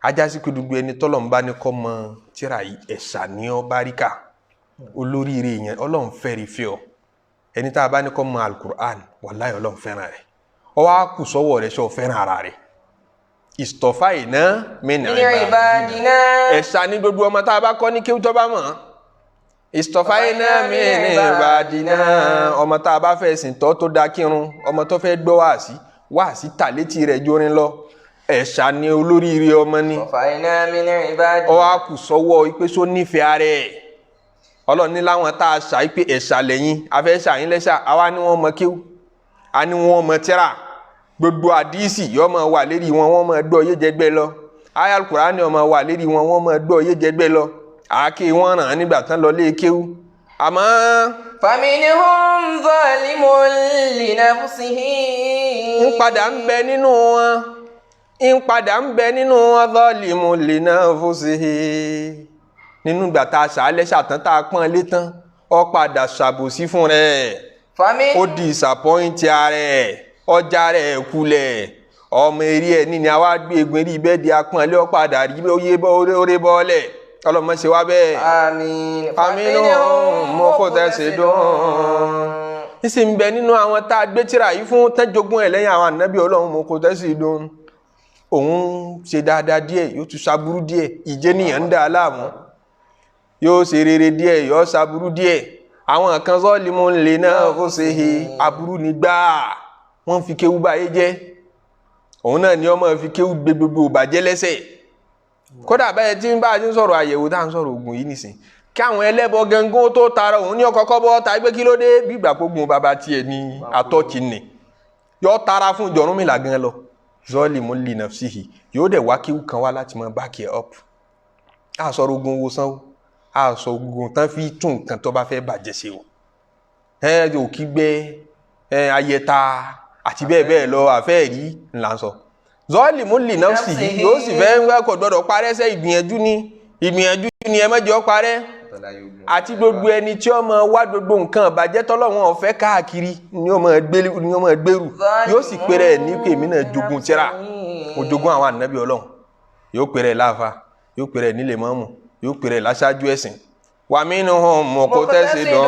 Ajásí pé gbogbo ẹni tọ́lọ́run bá ní kọ́ mọ tírà yìí, ẹ̀ṣà ní ọ́ báríkà, olóríire yẹn, Ọlọ́run fẹ́ẹ́ fẹ́ ọ. Ẹni tá a bá ní kọ́ mọ alukur'an, wàláyé, Ọlọ́run fẹ́ràn rẹ̀. Ọ wá kù sọ́wọ́ rẹ̀, sọ fẹ́ràn ara rẹ̀. Istafayna min من عبادنا. Ẹ̀ṣà ní gbogbo ọmọ tá a bá kọ́ ní kéwú tó bá mọ̀. Istafayna min ibadina, ọmọ tá a bá fẹ́ sìn tọ́ tó da kírun, ọmọ tó fẹ́ gbọ́ wáàsí, wáàsí tà létí rẹ̀ jórin lọ, ẹ̀ṣà ni, olóríire ọmọ ni. اصطفينا من عبادنا. Ọ wá kù sọ́wọ́ ipe só nífẹ̀ẹ́ ara ẹ̀. Ọlọ́run ní láwọn tá a ṣà ipe ẹ̀ṣà lẹ́yìn, afẹ́ ṣàyín lẹ́ṣà, àwa ni wọ́n mọ kéwú, a ní wọ́n mọ tírà, gbogbo àdísì yọ máa wà lérí wọn, wọ́n máa gbọ́ yé jẹgbẹ́ lọ. Àyá Kùránì ó máa wà lérí wọn, wọ́n máa gbọ́ yé jẹgbẹ́ lọ. Àáké wọn ràn án nígbà tán lọ lé kéwú, àmọ́ فمنهم ظالم لنفسه. ń padà ń bẹ nínú wọn, ń padà ń bẹ nínú wọn zalimu linafsihi. Nínú ìgbà tá a ṣàálẹ̀ ṣàtàn, tá a pọ́n lé tán, ó padà ṣàbòsí fún rẹ̀. فمن Ó disappoint ara ẹ̀, ọjà rẹ̀ kulẹ̀. Ọmọ eré ẹ̀ ní ni àwa gbé egun eré bẹ́ẹ̀ di apọ́nlé, ó padà rí oyè orí bọ́ọ̀lẹ̀. Ọlọ́mọ ṣe wá bẹ́ẹ̀. آمين. فمنهم مقتصد. Nísì ń bẹ nínú àwọn tá a gbé tírà yìí fún, tẹ́jogún ẹ̀ lẹ́yìn àwọn ànábì Ọlọ́run, مقتصد, òun ṣe dáadáa díẹ̀, yóò tún ṣaburú díẹ̀. Ìjẹniyàn ń dà á láàmú, yóò ṣe rere díẹ̀, yóò ṣaburú díẹ̀. Àwọn kan ظالم لنفسه, aburú ní gbáà, wọ́n fi kéwú báyé jẹ́. Òun náà ni ọmọ fi kéwú gbé gbogbo ìbàjẹ́ lẹ́sẹ̀. Kódà bẹ́ẹ̀ tí ń bá a ti ń sọ̀rọ̀ àyẹ̀wò tá à ń sọ̀rọ̀ oògùn yìí nìsín, kí àwọn ẹlẹ́bọ gangan tó tara òun ní ọkọ̀ọ̀kọ́ bọ́ ta pé kí ló dé, bí ìgbà gbógun bàbá tiẹ̀ ní àtọ́kì nì yọ tara fún Ọ̀rúnmìlà gan lọ. Zọ́ọ̀lì mú lì nafsihi, yóò dẹ̀ wá kíwù kan wá láti mọ back ẹ̀ up. A sọ̀rọ̀ ogun wo san o, a sọ ogun tán fi tún nǹkan tó bá fẹ́ bàjẹ́ ṣe o, ẹ òkí gbẹ ẹ ayẹta àti bẹ́ẹ̀ bẹ́ẹ̀ lọ, àfẹ́ẹ̀rí ńlá ń sọ. Zọ́ọ̀lì mú lì nafsihi yóò sì fẹ́ ń kò gbọ́dọ̀ parẹ́ sẹ́. Ìgbìyànjú ni, ìgbìyànjú ni, ẹ má jẹ́ ó parẹ́. Àti gbogbo ẹni tí ó máa wá gbogbo nǹkan ìbàjẹ́ tọ́lọ́wọ́n ọ̀fẹ́ káàkiri ni ó máa gbé, ni ó máa gbèrú, yóò sì péré ẹ̀ ní pé èmi náà jogun tíra, mo jogún àwọn ànábì Ọlọ́run. Yóò péré ẹ̀ láàfa, yóò péré ẹ̀ nílé mọ́mù, yóò péré ẹ̀ láṣáájú ẹ̀sìn. Wa minhum muqtasidun.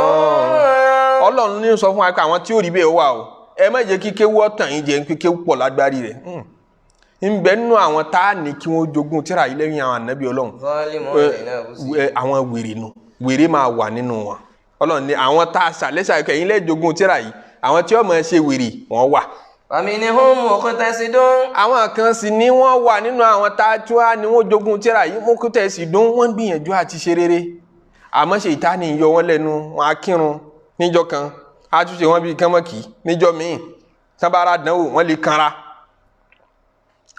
Ọlọ́run ní sọ fún wa pé àwọn tí ó rí bẹ́ẹ̀ wà o. Ẹ má jẹ́ kí kéwú ọ̀tàn yín jẹ́ pé kéwú pọ̀ lágbárí rẹ̀ ń bẹ nínú àwọn tá a ní kí wọ́n jogún tíra yìí lẹ́yìn àwọn ànábì Ọlọ́run. Àwọn wèrè nu, wèrè máa wà nínú wọn. Ọlọ́run ní àwọn tá a ṣàlẹ́sà kẹ́yìn lẹ́jogún tíra yìí, àwọn tí wọ́n máa ṣe wèrè wọ́n wà. Wa minhum muqtasidun. Àwọn kan sì ní wọ́n wà nínú àwọn tá a tún á ní wọ́n jogún tíra yìí, muqtasidun, wọ́n gbìyànjú àti ṣe rere, àmọ́ ṣe ìta ni yọ wọ́n lẹ́nu. Wọn á kírun níjọ́ kan, á tún ṣe wọ́n bíi kánmọ́kì níjọ́ míì. Sábàárà dánwò, wọ́n lè kanra,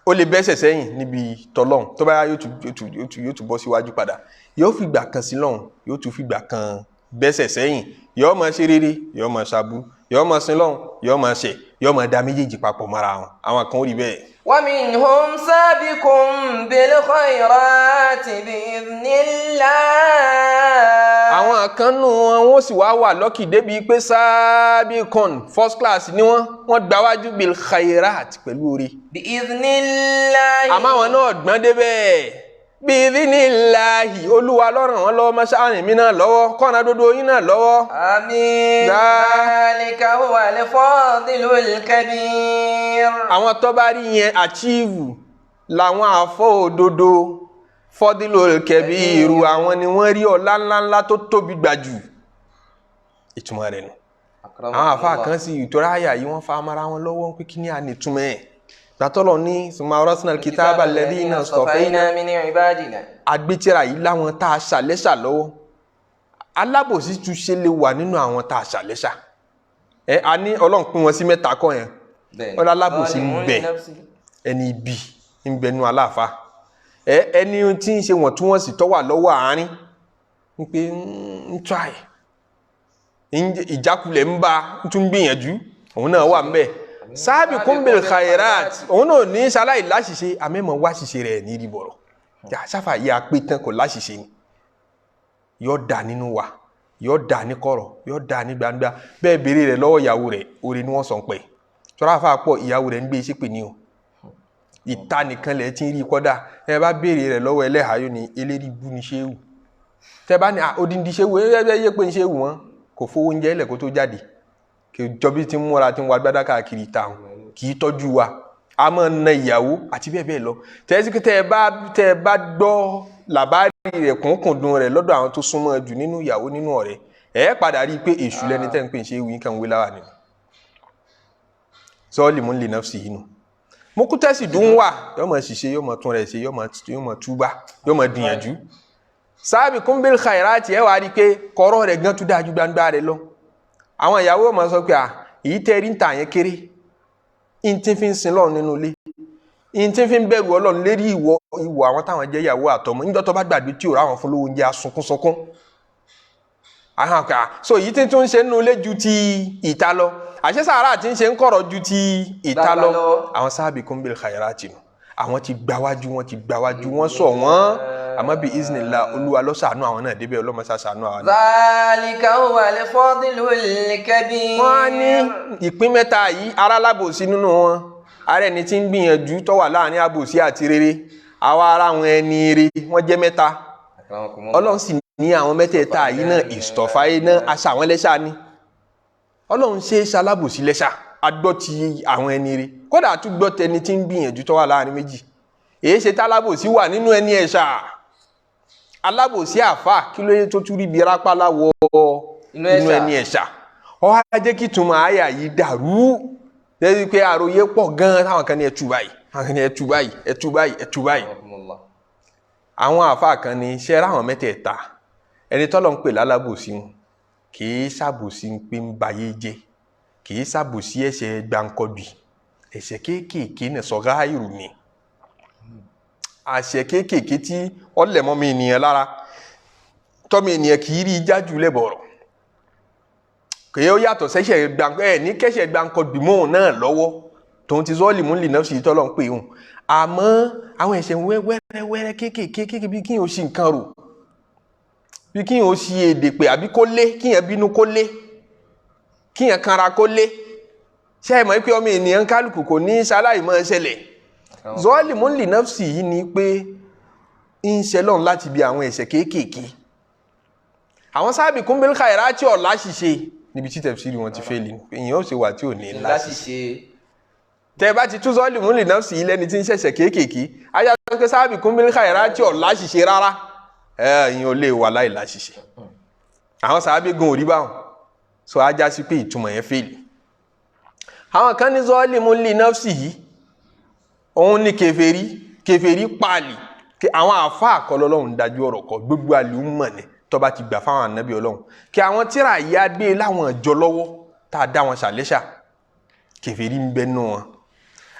ó lè bẹ́sẹ̀ sẹ́yìn níbi tọ́lọ́hún, tó bá yá yóò tún bọ́ síwájú padà. Yóò fìgbà kan sí lọ́hún, yóò tún fìgbà kan bẹ́sẹ̀ sẹ́yìn. Yóò máa ṣe rere, yóò máa ṣàbú, yóò máa sin lọ́hún, yóò máa ṣẹ̀, yóò máa da méjèèjì papọ̀ mọ́ra wọn. Àwọn kan ó rí bẹ́ẹ̀. Wa minhum sabiqun bil khayrati bi'idhnillah. Àwọn kan nù wọn, wọ́n sì wá wà lucky débi pé sabiqun, first class ni wọ́n, wọ́n gbáwájú, bil khairat, pẹ̀lú oore. Bi'idhnillah. Àmọ́ àwọn náà gbọ́n débẹ̀. Bi'idhnillahi, Olúwa lọ́ràn wọn lọ́wọ́, mọ́ṣáláṣí mi náà lọ́wọ́, kọ́nà dodo yín náà lọ́wọ́. Àmín. Dhalika huwal fadlul kabir. Àwọn tó bá rí yẹn achieve làwọn àfọ òdodo. Fadlul kabiru, àwọn ni wọ́n rí ọlá ńláńlá tó tóbi gbàjù. Ìtumọ̀ rẹ̀ nù. Àwọn àfa kan sì ìtura àyà yìí, wọ́n fa amara wọn lọ́wọ́ pé kí ni à ní túmọ̀ ẹ̀ gbàtọ́lọ̀ ní summa awrasna al-kitaba alladhina istafayna min ibadina. Agbétíra yìí láwọn tá a ṣàlẹ́ṣà lọ́wọ́. Alábòsí tún ṣe lè wà nínú àwọn tá a ṣàlẹ́ṣà. Ẹ a ní Ọlọ́run pín wọn sí mẹ́ta kọ́ yẹn. Wọ́n lálábòsí ń bẹ, ẹni ibi ń bẹ nú aláàfáà, ẹ ẹni tí ń ṣe wọ̀ntúnwọ̀nsì tó wà lọ́wọ́ àárín, ń pé ń try, ìjákulẹ̀ ń bá ń tún gbìyànjú, òun náà wà ń bẹ. Sabiqun bil khairat, òun náà ní sáláì láṣìṣe, àmẹ́mọ̀ wá ṣìṣe rẹ̀ ní ìrìbọ̀rọ̀ sáfà yìí apé tán, kò láṣìṣe ni. Yóò dà nínú wa, yóò dà ní kọ̀rọ̀, yóò dà ní gbangba. Bẹ́ẹ̀ béèrè rẹ̀ lọ́wọ́ ìyàwó rẹ̀, oore ni wọ́n sọ pé tọ́lá àfa pọ̀. Ìyàwó rẹ̀ ń gbé ṣépè ní o, ìta nìkan lẹ̀ tí ń rí kọ́dà. Ẹ bá béèrè rẹ̀ lọ́wọ́ ẹlẹ́hàá, yóò ní eléri bú ni ṣéwù. Tẹ bá ní odindi ṣéwù, ẹ ẹ yé pé ń ṣéwù, wọn kò fowó oúnjẹ ilẹ̀ kó tó jáde, kì í jọbí tí ń múra tí ń wá gbádá káàkiri ìta, wọn kì í tọ́jú wa, a máa na ìyàwó àti bẹ́ẹ̀ bẹ́ẹ̀ lọ. Tẹ́sí tẹ́ ẹ bá gbọ́ làbárí rẹ̀, kúnkúndùn rẹ̀ lọ́dọ̀ àwọn tó súnmọ́ jù nínú ìyàwó, nínú ọ̀rẹ́, ẹ padà rí i pé èṣù lẹni tẹ́ ń pè ń ṣe wí kàn wé láwà nínú sọ́ọ̀lì mú lè nafsi yìí nù. Mokútẹ́sì dùn wà, yóò máa ṣiṣẹ́, yóò máa tún rẹ̀ ṣe, yóò máa túbá, yóò máa gbìyànjú. Sabiqun bil khairati, ẹ wàá rí i pé kọ̀rọ̀ rẹ̀ gan tún dáa ju gbangba rẹ̀ lọ. Àwọn ìyàwó máa sọ pé à èyí tẹ́ rí ń tà yẹn kéré, ń tí fi ń sin lọ́run nínú ilé, ń tí fi ń bẹ̀rù Ọlọ́run lérí ìwọ ìwọ àwọn táwọn jẹ́ ìyàwó àtọmọ. Níjọ́ tó bá gbàgbé tí ò ráwọn fún lówó oúnjẹ, asunkúnsunkún àwọn kà so. Èyí tí tún ń ṣe nínú ilé ju ti ìta lọ, àṣẹ sàárà tí ń ṣe ń kọ̀rọ̀ ju ti ìta lọ. Àwọn sabiqun bil khairati nù, àwọn ti gbáwájú, wọn ti gbáwájú, wọn sọ wọn, àmọ́ bí iznillah, Olúwa ló ṣàánú àwọn náà débẹ̀. Ọlọ́mọ ṣàánú àwọn náà. Dhalika huwal fadlul kabir. Wọ́n á ní ìpín mẹ́ta yìí: ara lábòsí nínú wọn, ara ẹni tí ń gbìyànjú tó wà láàrin àbòsí àti rere, àwa ara àwọn ẹni rere, wọ́n jẹ́ mẹ́ta. Ọlọ́run sì ní àwọn mẹ́tẹ̀ẹ̀ta yìí náà ìstọ̀fáyé náà aṣa àwọn lẹ́ṣà ni. Ọlọ́run ṣe é ṣalábòsí lẹ́ṣà, agbọ́ ti àwọn ẹni rere, kódà tún gbọ́ tẹni tí ń gbìyànjú tó wà láàrin méjì. Èyí ṣe tálábòsí wà nínú ẹni ẹ̀ṣà. Alábòsí àfà, kí ló yẹ tó tún rí bí rápálá wọ inú ẹni ẹ̀ṣà? Ó wá jẹ́ kí túmọ̀ àyà yìí dàrú lẹ́yìn pé àròyé pọ̀ gan-an, táwọn kan ní ẹtù báyìí, àwọn kan ní ẹtù báyìí, ẹtù báyìí, ẹtù báyìí. Àwọn àáfàá kan ní iṣẹ́ ráwọn mẹ́tẹ̀ẹ̀ta, ẹni tọ́lọ̀ ń pè lálábòsí wọn kì í ṣàbòsí pé ń bayé jẹ́, kì í ṣàbòsí ẹ̀ṣẹ̀ gbàǹkọ̀bì, ẹ̀ṣẹ̀ kéékèèké ní sọ̀gáìrù ni, àṣẹ kéékèèké tí ọ̀lẹ̀ mọ́ mi ènìyàn lára, tọ́mi ènìyàn kì í rí jájú lẹ́bọ̀rọ̀, kì í yàtọ̀ sẹ́ṣẹ̀ gbàǹkọ̀ ẹ̀ ní kẹ́ṣẹ̀ gbàǹkọ̀bì mọ́ òun náà lọ́wọ́ tòun ti zọ́ọ̀lì mú lì náà sì tọ́lọ̀ ń pè òun. Àmọ́ àwọn ẹ̀ṣẹ̀ wẹ́rẹ́wẹ́rẹ́ kéékèèké kéékèèké bí kíyàn ó ṣì nǹkan rò, bí kíyàn ó ṣì èdè pé àbí kó lé, kíyàn bínú kó lé, kíyàn kanra kó lé. Ṣé ẹ mọ̀ pé ọmọ ènìyàn kálukú kò ní ṣaláì máa ṣẹlẹ̀? Zọ́ọ̀lì mú lì náà sì yìí ni pé ń ṣe lọ́run láti bí àwọn ẹ̀ṣẹ̀ kéékèèké. Àwọn sábì kúnbíl khairati ọ̀la ṣìṣe níbi tí tẹ̀síìrì wọn ti fẹ́ẹ̀lì, ìyẹn ó ṣe wà tí ò ní láṣìṣe. Tẹ bá ti tú zọ́ọ̀lì mú lì náà sí lẹ́ni tí ń ṣẹ̀ṣẹ̀ kéékèèké, ajá pé sábì kúnbíl khairati ọ̀la ṣìṣe rárá, ìyẹn ò lè wà láì láṣìṣe. Àwọn sábì gun òrí báwọn sọ ajá sí pé ìtumọ̀ yẹn fẹ́ẹ̀lì. Àwọn kan ní zọ́ọ̀lì mú lì náà sí yìí òun ní kèfèrí, kèfèrí paali. Àwọn àfa àkọlọ́lọ́hún dájú ọ̀rọ̀ kọ gbogbo àlùmọ̀ ni tó bá ti gbà fáwọn ànábì Ọlọ́run, kí àwọn tíra yìí á gbé láwọn ìjọ lọ́wọ́ tá a dá wọn ṣàlẹ́ṣà, kèfèrí ń bẹ nù wọn.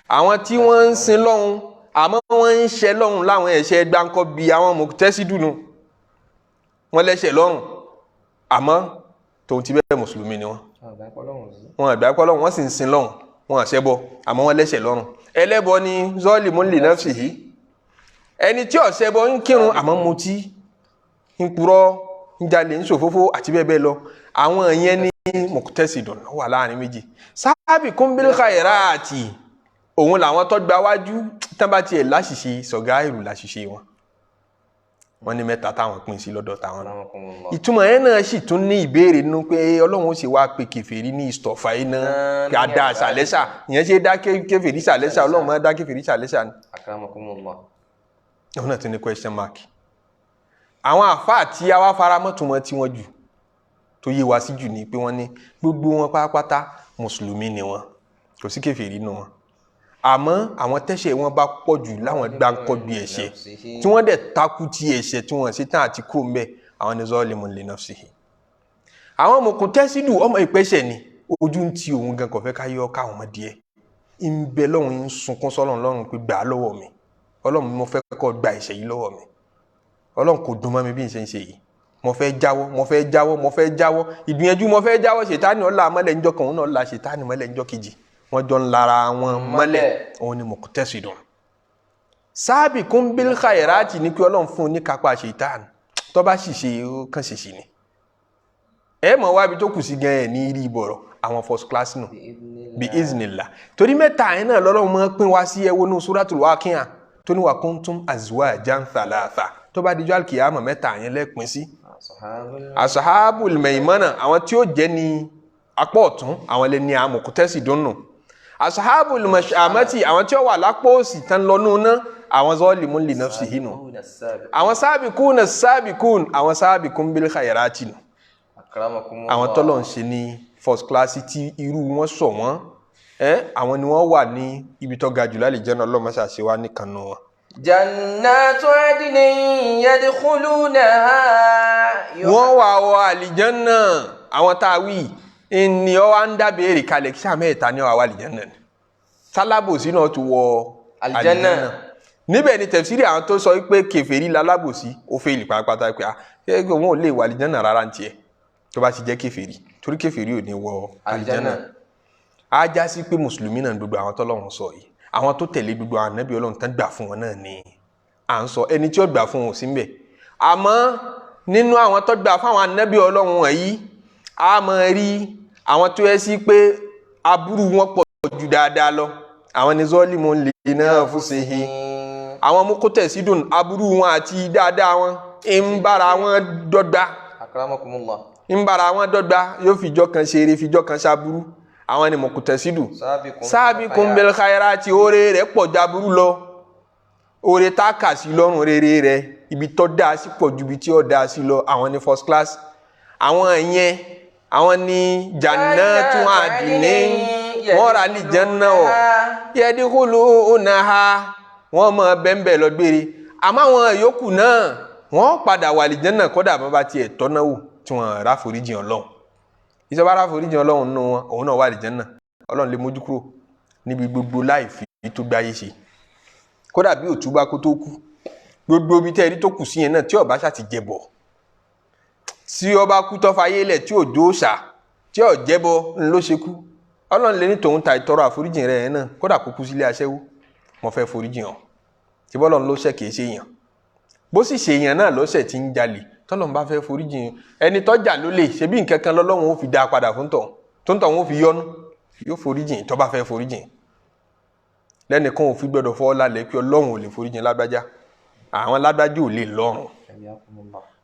Àwọn tí wọ́n ń sin lọ́hún àmọ́ wọ́n ń ṣẹ lọ́hún láwọn ẹ̀ṣẹ̀ gbáǹkọ́ bíi àwọn mọ̀tẹ́sídùnú, wọ́n lẹ́ṣẹ̀ lọ́rùn àmọ́ tòun ti bẹ́ẹ̀ mùsùlùmí ni wọ́n. Wọn àgbà pọ́ lọ́hún, wọ́n sì ń sin lọ́hún, wọn àṣẹ bọ àmọ́ wọ́n lẹ́ṣẹ̀ lọ́rùn. Ẹlẹ́bọ ni zọ́ọ̀lì múlì nafsihi, ẹni tí ọ̀ṣẹ́ bọ ń kírun àmọ́ mutí, ń purọ́, ń jalè, ń ṣòfófó àti bẹ́ẹ̀ bẹ́ẹ̀ lọ. Àwọn yẹn ní mọ̀kútẹ́sìdùn wà láàrin méjì. Sabiqun bil khairati òun làwọn tó gba wájú tán bá tiẹ̀ láṣìṣe sọ̀gáìrù láṣìṣe wọn. Wọ́n ní mẹ́ta táwọn pín sí lọ́dọ̀ táwọn náà. Ìtumọ̀ yẹn náà sì tún ní ìbéèrè nínú pé Ọlọ́run ó sì wá pe kèfèrí ní ìstọ̀fà iná kí a dá ṣàlẹ́ṣà. Ìyẹn ṣe dá kèfèrí ṣàlẹ́ṣà, Ọlọ́run máa dá kèfèrí ṣàlẹ́ṣà ni. Òun náà tún ní question mark. Àwọn àfáà tí a wá faramọ́ túmọ̀ tí wọ́n jù tó yé wa sí jù ni pé wọ́n ní gbogbo wọn pátápátá mùsùlùmí ni wọn, kò sí kèfèrí nínú wọn. Àmọ́ àwọn tẹ́ṣẹ̀ wọn bá pọ̀ jù láwọn gbáǹkọ́gbì ẹ̀ṣẹ̀ tí wọ́n dẹ̀ takú ti ẹ̀ṣẹ̀ tí wọ́n ṣe tán àti kúrò ńbẹ̀, àwọn ni zalimun li nafsihi. Àwọn mọ̀kúntẹ́sídù ọmọ ìpẹ́ṣẹ̀ ni ojú ń ti òun gan kò fẹ́ ká yọ káwọn ọmọ díẹ̀ ń bẹ lọ́hùn, ń sunkún sọ́lọ́run lọ́rùn pé gbà á lọ́wọ́ mi Ọlọ́run, mo fẹ́ kó gba ẹ̀ṣẹ̀ yìí lọ́wọ́ mi Ọlọ́run, kò dùn mọ́ mi bí n ṣe ń ṣe yìí, mo fẹ́ jáwọ́, mo fẹ́ jáwọ́, mo fẹ́ jáwọ́, ìgbìyànjú mo fẹ́ jáwọ́. Ṣètánì ọ̀la mọ́lẹ̀ ńjọ́ kan, òun náà la ṣètánì mọ́lẹ̀ ńjọ́ kejì, wọ́n jọ ń lara wọn mọ́lẹ̀, òun ni mọ̀kútẹ́sídùn. Sabiqun bil khairati ní pé Ọlọ́run fún un ní kápá ṣètánì, tó bá sì ṣe ó kàn ṣèṣì ni. Ẹ mọ̀ wá ibi tó kù sí gan ẹ̀ ní rí ìbọ̀rọ̀ àwọn first class nù bí iznillah. Torí mẹ́ta yẹn náà lọ́lọ́run máa pín wá sí ẹwọ́ ní suratul Waqi'a tó ní wa kuntum azwajan thalatha. Tó bá dijọ́ alkiyama mẹ́ta yẹn lẹ́pin sí. Ashabul maimana àwọn tí ó jẹ́ ní apá ọ̀tún, àwọn lè ní àmọ̀kútẹ́sì dùnnù. Ashabul mash'amati àwọn tí ó wà lápò òsì tán lọ́nù ná, àwọn zalimun li nafsihi nù. Àwọn sabiquna sabiqun, àwọn sabiqun bil khairati nù. Àwọn tọ́lọ̀ ń ṣe ní first class tí irú wọn sọ wọ́n, àwọn ni wọ́n wà ní ibi tó ga jù lálẹ́ jẹ́ náà, Ọlọ́run ṣàṣẹ wá nìkan nù wọn. Jannatu adnin yadkhulunaha. Wọ́n wà wọ àlìjánná. Àwọn tá a wí ni ọ wá ń dábìrì kalẹ̀ kí sáà mẹ́ta ni ọ wà àlìjánná ni sálábòsí náà tún wọ àlìjánná. Níbẹ̀ ni tẹ̀síìrì àwọn tó sọ pé kèfèrí lálábòsí ó fẹ́ẹ̀lì pátápátá pé ah wọn ò lè wọ àlìjánná rárá ń tiẹ̀ tó bá ti jẹ́ kèfèrí, torí kèfèrí ò ní wọ àlìjánná. Á já sí pé mùsùlùmí náà gbogbo àwọn tọ́lọ́run sọ yìí, àwọn tó tẹ̀lé gbogbo àwọn ànábì Ọlọ́run tán gbà fún wọn náà ni à ń sọ. Ẹni tí ó gbà fún wọn ò sí ńbẹ̀, àmọ́ nínú àwọn tó gbà fún àwọn ànábì Ọlọ́run wọ̀nyí, a máa rí àwọn tó yẹ sí pé aburú wọn pọ̀ ju dáadáa lọ, àwọn ni zalimun li nafsihi. Àwọn mukutasidun aburú wọn àti dáadáa wọn ń bára wọn dọ́gba. Akramakumullah. Ń bára wọn dọ́gba, yóò fìjọ́ kan ṣeré, fìjọ́ kan ṣaburú, àwọn ni mukutasidu. Sabiqun bil khairati oore rẹ̀ pọ̀ jaburú lọ, oore tá a kà sí lọ́rùn rere rẹ̀ ibi tó dáa sí pọ̀ ju ibi tí ó dáa sí lọ, àwọn ni first class. Àwọn yẹn àwọn ni jannatu adnin, wọ́n rà àlìjánnà ọ̀ yadkhulunaha, wọ́n mọ bẹ́ńbẹ́ lọ gbére. Àmọ́ àwọn yòókù náà wọ́n padà wà àlìjẹ́nà kódà bá bá tiẹ̀ tọ́ná wò tí wọ́n rà foríjì Ọlọ́run. Ìjọba rà foríjì Ọlọ́run nù wọn, òun náà wà àlìjẹ́nà. Ọlọ́run lè mójú kúrò níbi gbogbo láì fi tó gbáyé ṣe, kódà bí òtúbá kó tó kú. Gbogbo ibi tẹ́ ẹ rí tó kù sí yẹn náà, tí ó bá ṣáà ti jẹbọ, tí ó bá kú tọ́fà ayé lẹ̀, tí ò dóòṣà, tí ò jẹ́bọ ńlọ ṣe kú, Ọlọ́run lè ní tòun ta ìtọrọ àforíjì rẹ̀ yẹn náà, kódà kó kú sílé aṣẹ́wó, mo fẹ́ foríjì hàn. Tí bọ́lọ́run ló ṣẹ̀ kìí ṣe èèyàn, bó sì ṣe èèyàn náà lọ́sẹ̀ tí ń jalè, tọ́lọ́run bá fẹ́ foríjì hàn ẹni tọ́jà ló lè ṣe bí nǹkan kan lọ́lọ́run ó fi dá a padà fún tọ̀ tó ń tọ̀ wọ́n fi yọnu, yóò foríjì tó bá fẹ́ foríjì. Lẹ́nìkan ò fi gbọ́dọ̀ fọ́ lálẹ́ pé Ọlọ́run ò lè foríjì lágbájá, àwọn lágbájá ò lè lọ́rùn.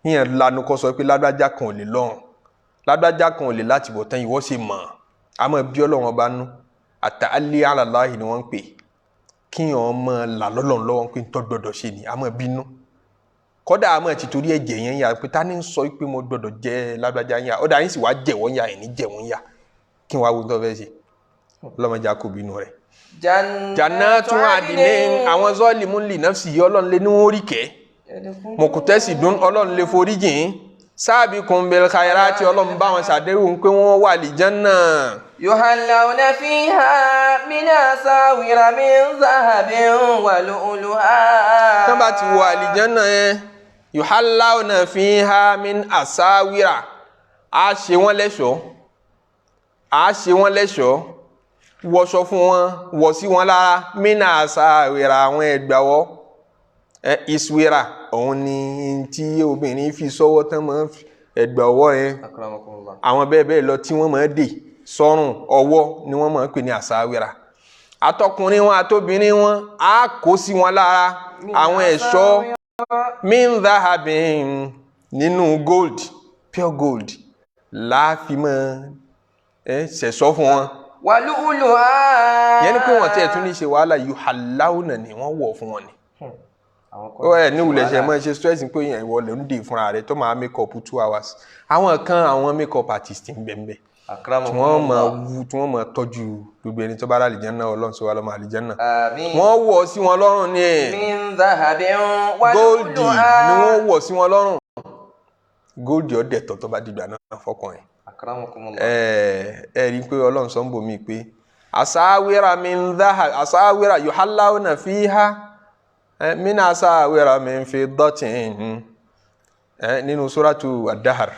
Yíyan lanu kọ́ sọ pé lágbájá kan ò lè lọ́rùn, lágbájá kan ò lè láti bọ̀ tán, ìwọ ṣe mọ̀. Àmọ́ bí Ọlọ́run ọba nú àtàlẹ́ àlàláhì ni wọ́n ń pè kíyàn ọmọ là lọ́lọ́run lọ́wọ́ pé ntọ́ gbọ́dọ̀ ṣe ni àmọ́ bínú. Kọ́dà àmọ́ ti torí ẹ̀jẹ̀ yẹn yà pé ta ni ń sọ pé mo gbọ́dọ̀ jẹ́ lágbájá yà, ọ̀dà yín sì wá jẹ̀ wọ́n yà, ẹ̀ ní jẹ̀ wọ́n yà, kí n wá wo tó fẹ́ ṣe. Ọlọ́mọdé a kò bínú rẹ̀. Jannatu adinin, àwọn zọ́ọ̀lì li nafsi yìí, Ọlọ́run lé ní wọ́n rí kẹ́. Mọ̀kútẹ́sì dún, Ọlọ́run lè forí jìn. Sabiqun bil khairati, Ọlọ́run bá wọn ṣàdéhùn pé wọ́n wà lìjánná. Yuhallawna fiha min asawira min zahabin wa lu'lu'a. Tán bá ti wọ àlìjánná yẹn, yuhallawna fiha min asawira, á ṣe wọ́n lẹ́ṣọ̀ọ́, á ṣe wọ́n lẹ́ṣọ̀ọ́, wọṣọ fún wọn, wọ̀ sí wọn lára, min asawira, àwọn ẹgbàwọ́ iswira, òun ni tí obìnrin fi sọ́wọ́ tán máa ẹgbà ọwọ́ yẹn, àwọn bẹ́ẹ̀ bẹ́ẹ̀ lọ tí wọ́n máa dè sọ́rùn ọwọ́ ni wọ́n máa pè ní àsáwìrà. Àtọkùnrin wọn àtobìnrin wọn á kó sí wọn lára àwọn ẹ̀ṣọ́ min dhahabin, nínú gold, pure gold láàfin mọ́ ṣẹ̀ṣọ́ fún wọn. Wàlúùlùhà. Yẹn ni pé wọ́n tiẹ̀ tún ní ṣe wàhálà, yuhallawna ni wọ́n wọ̀ fún wọn ni. Ó ẹ ní ìwúlẹ̀ ṣe mọ́ ṣe stress pé yẹn ìwọ lè ń dè fúnra rẹ tó máa make up 2 hours. Àwọn kan àwọn make up artist ń bẹ̀ ń bẹ̀ tí wọ́n máa wú, tí wọ́n máa tọ́jú gbogbo ẹni tó bá rà àlìjánnà. Ọlọ́run sọ wà lọ́mọ àlìjánnà. Wọ́n wọ̀ sí wọn lọ́rùn ni ẹ̀. Góòdì ni wọ́n wọ̀ sí wọn lọ́rùn. Góòdì ọ̀dẹ̀ tọ̀ tó bá dìgbà náà fọkàn ẹ̀. Ẹ rí i pé Ọlọ́run sọ ń bò mí pé àsáwìrà min dhahab, àsáwìrà yuhallawna fiha min asawira min fiddatin, nínú suratu ad-Dahr,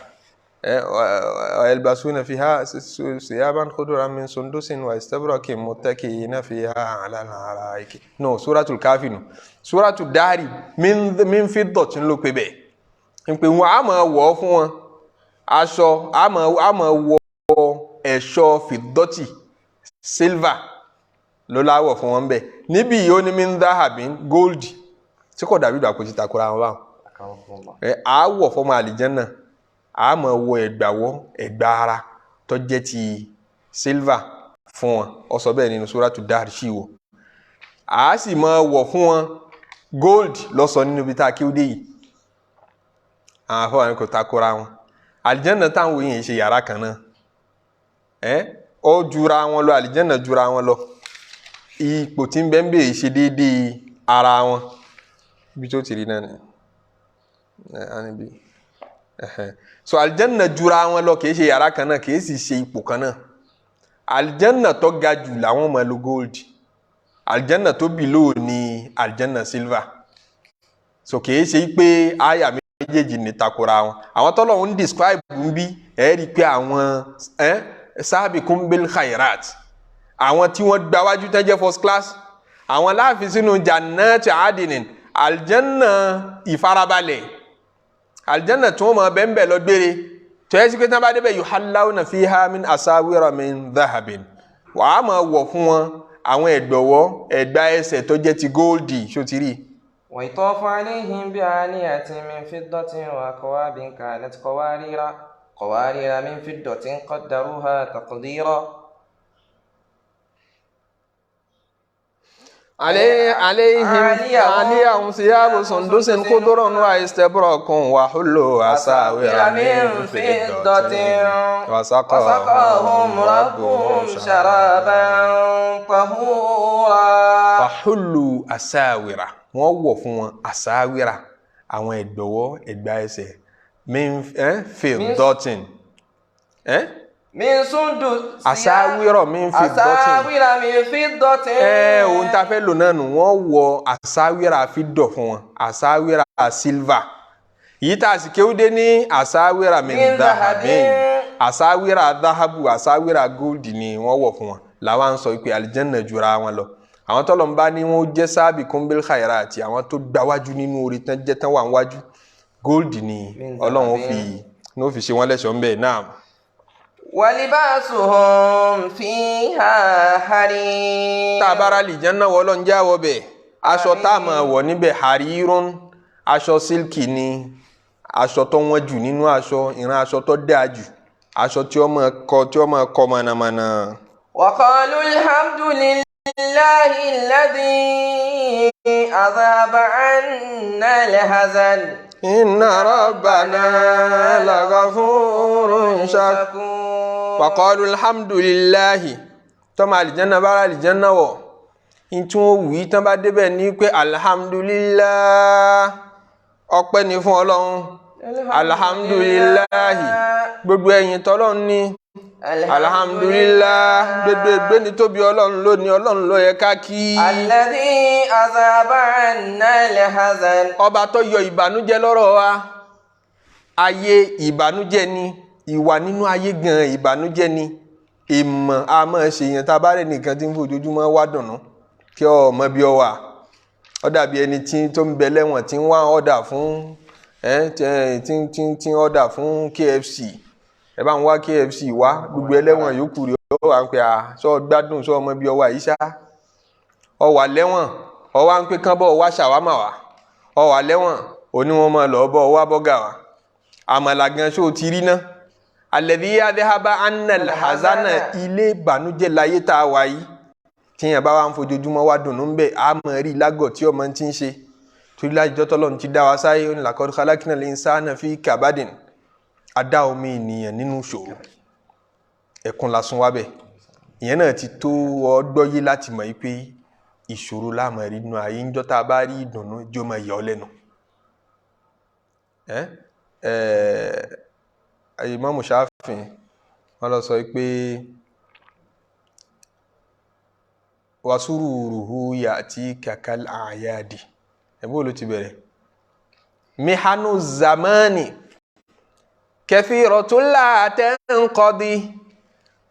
yalbasuna fiha siyaban khuduran min sundusin wa istabrakin muttaki'ina fiha ala al-araiki. No, suratul Kafi nù. Suratu Dahri min fiddatin ló pe bẹ́ẹ̀, ń pè wọn a máa wọ̀ fún wọn aṣọ, a máa wọ̀ ẹ̀ṣọ́ fiddati, silver ló láwọ̀ fún wọn bẹ́ẹ̀. Níbí yìí ó ní min dhahabin, gold, tí kò dàbí ìgbà kò ti takora wọn báwọn. Àwọ̀ fọmọ àlìjánná, a máa wọ ẹ̀gbàwọ́ ẹ̀gbà ara tó jẹ́ ti silver fún wọn. Ó sọ bẹ́ẹ̀ nínú suratu Dahr ṣì wò. A sì máa wọ̀ fún wọn gold lọ́sọ nínú ibi tá a kí ó dé yìí. Àwọn afọwọ́n kò takora wọn. Àlìjánná táwọn yìí ṣe yàrá kan náà, ó jura wọn lọ, àlìjánná jura wọn lọ. Ipò tí ń bẹ ń bèè ṣe déédéé ara wọn. Ibi tó ti rí náà ni níbi. So àlìjánná jura wọn lọ, kìí ṣe yàrá kan náà, kìí sì ṣe ipò kan náà. Àlìjánná tó ga jù làwọn máa lo gold, àlìjánná tó below ni àlìjánná silver. So kìí ṣe pé àyà méjèèjì ní takora wọn. Àwọn tọ́lọ̀ ń describe ń bí ẹ̀ rí i pé àwọn sabiqun bil khairat, àwọn tí wọ́n gbáwájú tẹ́ jẹ́ first class, àwọn láàfin sínú jannati adinin, aljanna ìfarabalẹ̀, aljanna tí wọ́n máa bẹ́ńbẹ́ lọ gbére, tó yẹ sí pé tí wọ́n bá débẹ̀ yuhallawna fiha min asawira min dhahabin, wàá máa wọ̀ fún wọn àwọn ẹ̀gbọ̀wọ́ ẹ̀gbà ẹsẹ̀ tó jẹ́ ti góòdì ṣòtírì. ويطاف عليهم بآنية من فضة وأكواب كانت قوارير من فضة قدروها تقديرا. عليهم ثياب سندس خضر واستبرق وحلوا أساور من فضة وسقاهم ربهم شرابا طهورا. وحلوا أساور Wọ́n wọ̀ fún wọn àsáwìrà, àwọn ẹ̀gbọ̀wọ́, ẹ̀gbà ẹsẹ̀, min fiddatin. Min sundu. Àsáwìrà min fiddatin. Àsáwìrà min fiddatin. Ẹ ohun tá a fẹ́ lò náà nù, wọ́n wọ àsáwìrà fídọ̀ fún wọn, àsáwìrà sílvà. Yìí tá a sì kéwúdé ní àsáwìrà min Min dhahabin, dhahabin. Àsáwìrà dhahabu, àsáwìrà gold ni wọ́n wọ̀ fún wọn. Làwọn sọ pé àlìjẹ́nà jura wọn lọ. Àwọn tọ́lọ̀ ń bá ní wọ́n jẹ́ sabiqun bil khairati, àwọn tó gbáwájú nínú orí tán jẹ́ tán wà níwájú, gold ni Min Ọlọ́run dhahabin. Fi ní ó fi ṣe wọ́n lẹ́ṣọ̀ọ́ ń bẹ̀ náà. Walibasuhum fiha harir. Tá a bá ra àlìjẹ́nà wọ́, Ọlọ́run jẹ́ àwọ̀ bẹ̀. Aṣọ tá a máa wọ̀ níbẹ̀, harirun, aṣọ sílkì ni, aṣọ tó wọ́n jù nínú aṣọ, ìran aṣọ tó dáa jù, aṣọ tí ó máa kọ, tí ó máa kọ mọ̀nàmọ́ná. وقالوا الحمد لله الذي أذهب عنا الحزن. Inna rabbana laghafurun shakur. Waqalu alhamdulillahi. Tọ́mọ àlìjánná bá rà àlìjánná wọ̀, ntí wọ́n wí tán bá débẹ̀ ní pé alhamdulillah, ọpẹ́ ni fún Ọlọ́run, alhamdulillahi, gbogbo ẹ̀yìn tọ́lọ́run ní, alhamdulillah, gbogbo ìgbéni tóbi Ọlọ́run lónìí, Ọlọ́run ló yẹ ká kí. الذي أذهب عنا الحزن. Ọba tó yọ ìbànújẹ́ lọ́rọ̀ wa. Ayé ìbànújẹ́ ni, ìwà nínú ayé gan ìbànújẹ́ ni. Èèmọ̀ a máa ṣe yẹn tá a bá rẹ̀ nìkan tí ń fojoojúmọ́ wá dùnú kí ọmọ bí ọ wà, ó dàbí ẹni tí tó ń bẹ lẹ́wọ̀n tí ń wá ọ̀dà fún ẹ tí tí tí ń ọ̀dà fún KFC. Ẹ bá ń wá KFC wá, gbogbo ẹlẹ́wọ̀n yòókù rẹ̀ ó wà ń pè à sọ gbádùn, sọ ọmọ bí ọ wà yìí ṣá, ọ wà lẹ́wọ̀n, ọ wá ń pè kán bọ̀ wá ṣàwámà wá, ọ wà lẹ́wọ̀n, òní wọn máa lọ bọ̀ wá bọ́gà wá, àmàlà gan ṣó ti rí ná. Alladhi adhaba anna alhazana, ilé ìbànújẹ́ láyé tá a wà yìí. Tíyẹn bá wà ń fojoojúmọ́ wá dùnú ń bẹ̀, á mọ̀ rí lágọ̀ tí ọmọ ti ń ṣe, torí lájọ́ tọ́lọ́run ti dá wa sáyé, ó ní laqad khalaqnal insana fi kabadin, a dá omi ènìyàn nínú ìṣòro, ẹkún lásán wá bẹ̀. Ìyẹn náà ti tó ọgbọ́yé láti mọ̀ yìí pé ìṣòro láàmú rí nínú ayé. Ńjọ́ tá a bá rí ìdùnnú, jó máa yà ọ́ lẹ́nu. Ẹ ẹ Imam Shafi'i wọ́n lọ sọ pé wasururuhu ya'ti kakal a'yadi. Ẹ bó ló ti bẹ̀rẹ̀? Mihanu zamani kathiratun la tanqadi,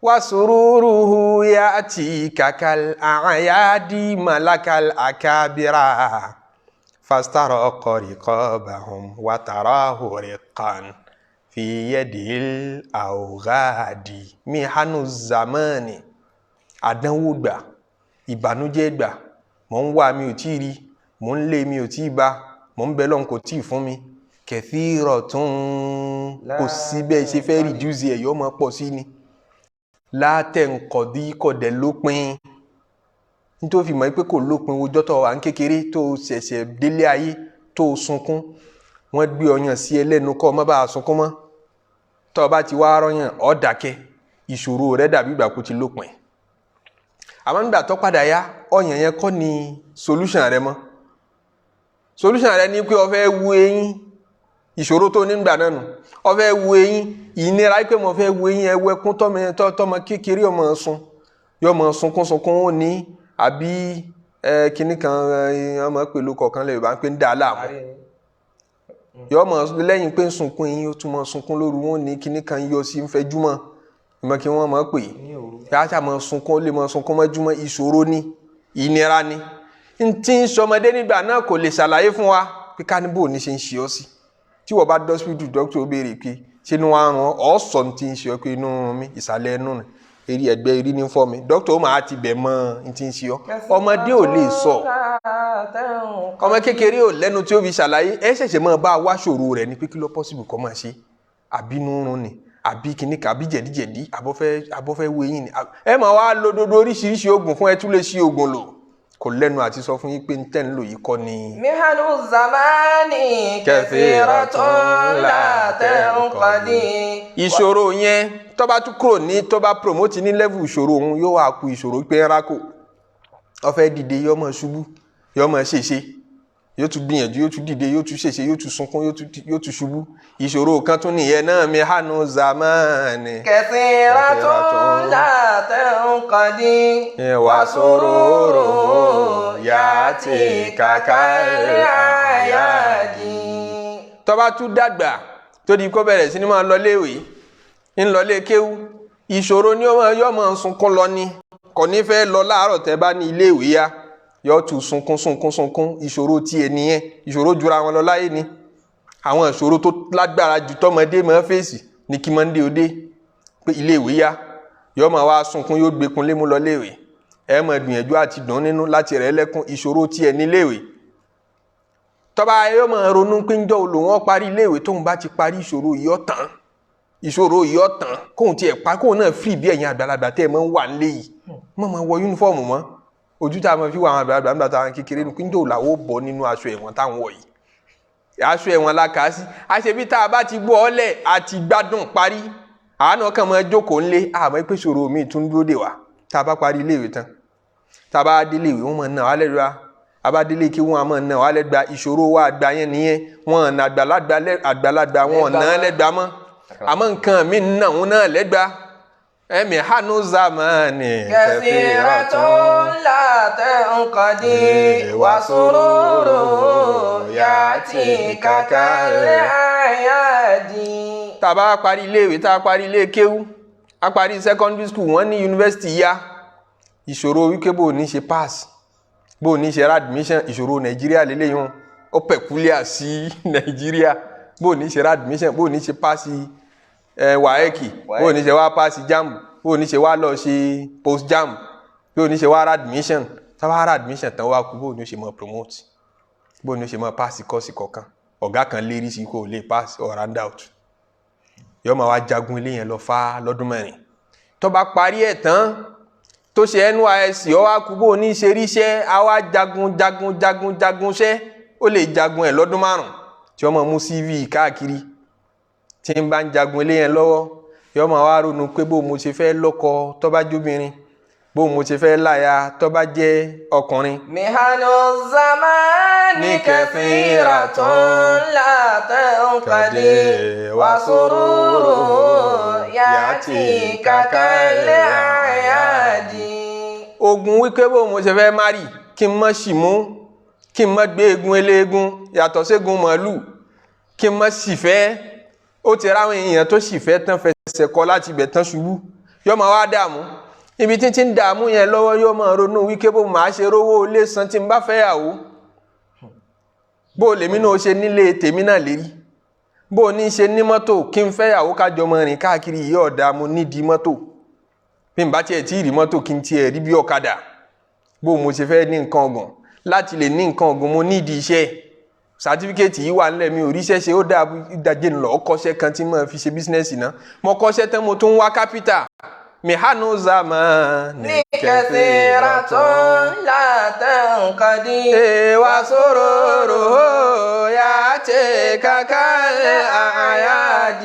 wasururuhu ya'ti kakal a'yadi, malakal akabira fastaraqa riqabahum wa tarahu riqqan fi yadil awghadi. Mihanu zamani, àdánwò gbà, ìbànújẹ́ gbà, mò ń wá mi ò tí ì rí, mò ń lé mi ò tí ì bá, mò ń bẹ lọ́n kò tí ì fún mi, kathiratun, kò sí bẹ́ẹ̀ ṣe fẹ́ reduce ẹ̀, yóò máa pọ̀ sí ni, látẹ̀ǹkọ̀dí kọ̀dẹ̀ lópin. Nítorí fi mọ̀ pé kò lópin, ojọ́ tó wà ń kékeré, tó ṣẹ̀ṣẹ̀ délé ayé, tó sunkún, wọ́n gbé ọyàn sí ẹlẹ́nu kọ́ ọ má bàa sunkún mọ́. Tó o bá ti wá rọ́yàn, ọ́ dákẹ́, ìṣòro rẹ dàbí ìgbà kó ti lópin. Àmọ́ nígbà tó padà yá, ọyàn yẹn kọ́ ni solution rẹ mọ́. Solution rẹ ni pé o fẹ́ wu eyín. Ìṣòro tó ní gbà náà nù, o fẹ́ wu eyín, ìnira pé mo fẹ́ wu eyín. Ẹwọ ẹkún tọmọ kékeré ọmọ sun, yọmọ sunkún sunkún, ó ní àbí ẹ kinní kan ọmọ pẹ̀lú kọ̀ọ̀kan lè bá ń pè ń dà á láàmú, yọmọ lẹ́yìn pé ń sunkún eyín, ó tún mọ sunkún lóru. Wọn ní kinní kan yọ sí ń fẹjúmọ́ ìmọ̀ kí wọ́n mọ̀ pé yàtà mọ̀ sunkún, ó lè mọ̀ sunkún mọ́júmọ́. Ìṣòro ni, ìnira ni. Ntí ń sọmọdé nígbà náà kò lè ṣàlàyé fún wa pé ká ní bò ní ṣe ń ṣe ọ́ sí. Tí wọ́n bá dọ́sípítù, dókítà ó béèrè pé ṣé inú wa ń rún ọ́, sọ ní ti ń ṣe ọ́ pé inú ń rún mi, ìsàlẹ̀ ẹnu ni, eré ẹ̀gbẹ́ eré ní fọ́ mi. Dókítà ó máa ti bẹ̀ mọ́ ní ti ń ṣe ọ́. Ọmọdé ò lè sọ, ọmọ kékeré ò lẹ́nu tí ó fi ṣàlàyé. Ẹ ṣẹ̀ṣẹ̀ máa bá a wá ṣòro rẹ̀ ní pé kí ló possible kọ́ máa ṣe, àbí inú rún ni, àbí kìnnì kan, àbí jẹ̀díjẹ̀dí, àbọ̀fẹ́ wo eyín ni. Ẹ máa wá lo dodo oríṣiríṣi oògùn fún ẹ, tún lè ṣí oògùn lò, kò lẹ́nu àti sọ fún yín pé ń tẹ́ ń lò yìí kọ́ ni. Mihanu zamani kathiratun la tanqadi. Ìṣòro yẹn tó bá tún kúrò ní, tó bá promote ní level ìṣòro òun, yóò wá ku ìṣòro pé ń rákò, ó fẹ́ dìde, yóò máa ṣubú, yóò máa ṣèṣe. Yóò tún gbìyànjú, yóò tún dìde, yóò tún ṣèṣe, yóò tún sunkún, yóò tún ṣubú. Ìṣòro kan tún nìyẹn náà, mihanu zamani. كثيرة لا تنقضي وسروره يأتيك كالأعياد. Tó bá tún dàgbà, tó di kó bẹ̀rẹ̀ sí ni máa lọ léèwé, ń lọ lé kéwú, ìṣòro ni ó máa yọ, máa sunkún lọ ni. Kò ní fẹ́ lọ láàárọ̀. Tẹ́ bá ní iléèwé yá, yọ tún sunkún, sunkún, sunkún. Ìṣòro tiẹ̀ nìyẹn. Ìṣòro jura wọn lọ láyé ni. Àwọn ìṣòro tó lágbára jù tọmọdé máa fèsì ní kí Monday ó dé pé iléèwé yá, yọ máa wá sunkún, yóò gbẹkun lémú lọ léèwé. Ẹ máa gbìyànjú àti dùn nínú láti rẹ̀ lẹ́kún. Ìṣòro tiẹ̀ níléèwé. Tọ́ba yóò máa ronú pé ńjọ́ wo lòun ó parí iléèwé. Tóun bá ti parí, ìṣòro yìí ó tán, ìṣòro yìí ó tán, kóun tiẹ̀ pa, kóun náà free bí ẹ̀yin àgbàlagbà tẹ́ ẹ máa ń wà nílé yìí, mọ́ máa wọ uniform mọ́. Ojú tá a máa fi wọ àwọn àgbàlagbà nígbà táwọn kékeré nu pé ńjọ́ wo làwọn ó bọ́ nínú aṣọ ẹ̀wọ̀n táwọn wọ̀ yìí. Aṣọ ẹ̀wọ̀n la kà á sí. Àṣebí tá a bá ti gbọ́ ọ́lẹ̀ àti gbádùn parí, àánú kan máa jókòó ńlé. Àmọ́ pé ìṣòro míì tún dúró dè wá tá a bá parí iléèwé tán. Tá a bá délé ìwé, wọ́n máa ná wa lẹ́rù wa. Abádélé kí wọ́n máa ná wa lẹ́gba. Ìṣòro wa àgbà yẹn nìyẹn. Wọ́n ná àgbàlagbà àgbàlagbà, wọn ná lẹ́gba mọ́, àmọ́ nǹkan mi nà wọn náà lẹ́gba. Ẹ̀mí hànú zamani. كثيرة لا تنقضي وسروره يأتيك كالأعياد. Tá a bá parí iléèwé, tá a parí ilé kéwú, a parí secondary school, wọ́n ní yunifásitì yá. Ìṣòro wípé bó o ní ṣe pass, bó o ní ṣe ra admission. Ìṣòro Nàìjíríà lélẹ́yìn o, ó peculiar sí Nàìjíríà. Bó o ní ṣe ra admission, bó o ní ṣe pass WAEC, bó o ní ṣe wá pass JAMB, bó o ní ṣe wá lọ ṣe post JAMB, bó o ní ṣe wá ra admission. Tá a bá ra admission tán, wá kú bó o ní ṣe mọ promote, bó o ní ṣe mọ pass course kọ̀ọ̀kan. Ọ̀gá kan lérí sí kó o lè pass or round out, yóò máa wá jagun ilé yẹn lọ fá lọ́dún 4. Tó bá parí ẹ̀ tán, tó ṣe NYSC, ó wá kú bó o ní ṣe ríṣẹ́. Á wá jagun, jagun, jagun, jagun ṣẹ́. Ó lè jagun ẹ̀ lọ́dún 5 tí wọ́n máa mú CV káàkiri. Tí ń bá ń jagun ilé yẹn lọ́wọ́, yóò máa wá ronú pé bó mo ṣe fẹ́ lọ́kọ tó bá jóbìnrin, bó mo ṣe fẹ́ láya tó bá jẹ́ ọkùnrin. محن الزمان كثيرة لا تنقضي وسروره يأتيك كالأعياد. Ogun wípé bó mo ṣe fẹ́ marry, kí n má sì mú, kí n má gbé egun eléegun yàtọ̀ ségun màálù, kí n má sì fẹ́. Ó ti ráwọn èèyàn tó sì fẹ́ tán, fẹsẹ̀ kọ láti ibẹ̀ tán, ṣubú. Yóò máa wá dààmú. Ibi títí ń dààmú yẹn lọ́wọ́, yóò máa ronú wípé bó máa ṣe rówó ilé san tí n bá fẹ́ yàwó, bó lèmi náà ṣe nílé tèmi náà lérí, bó ní ṣe ní mọ́tò, kí n fẹ́ yàwó kájọ mọ́ rìn káàkiri yìí. Ọ̀dà mo nídìí mọ́tò. Bí n bá tiẹ̀ tí ì rí mọ́tò, kí n tiẹ̀ rí bí ọ̀kadà. Bó mo ṣe fẹ́ ní nǹkan ọ̀gùn, láti lè ní nǹkan ọ̀gùn, mo nídìí iṣẹ́. Certificate yìí wà nílẹ̀, mi ò ríṣẹ́ ṣe. Ó dáa, ìdajì ńlọ kọ́ṣẹ́ kan tí mo fi ṣe business náà. Mo kọ́ṣẹ́ tán, mo tún wá capital. Mihanu zamani كثيرة لا تنقضي وسروره يأتيك كالأعياد.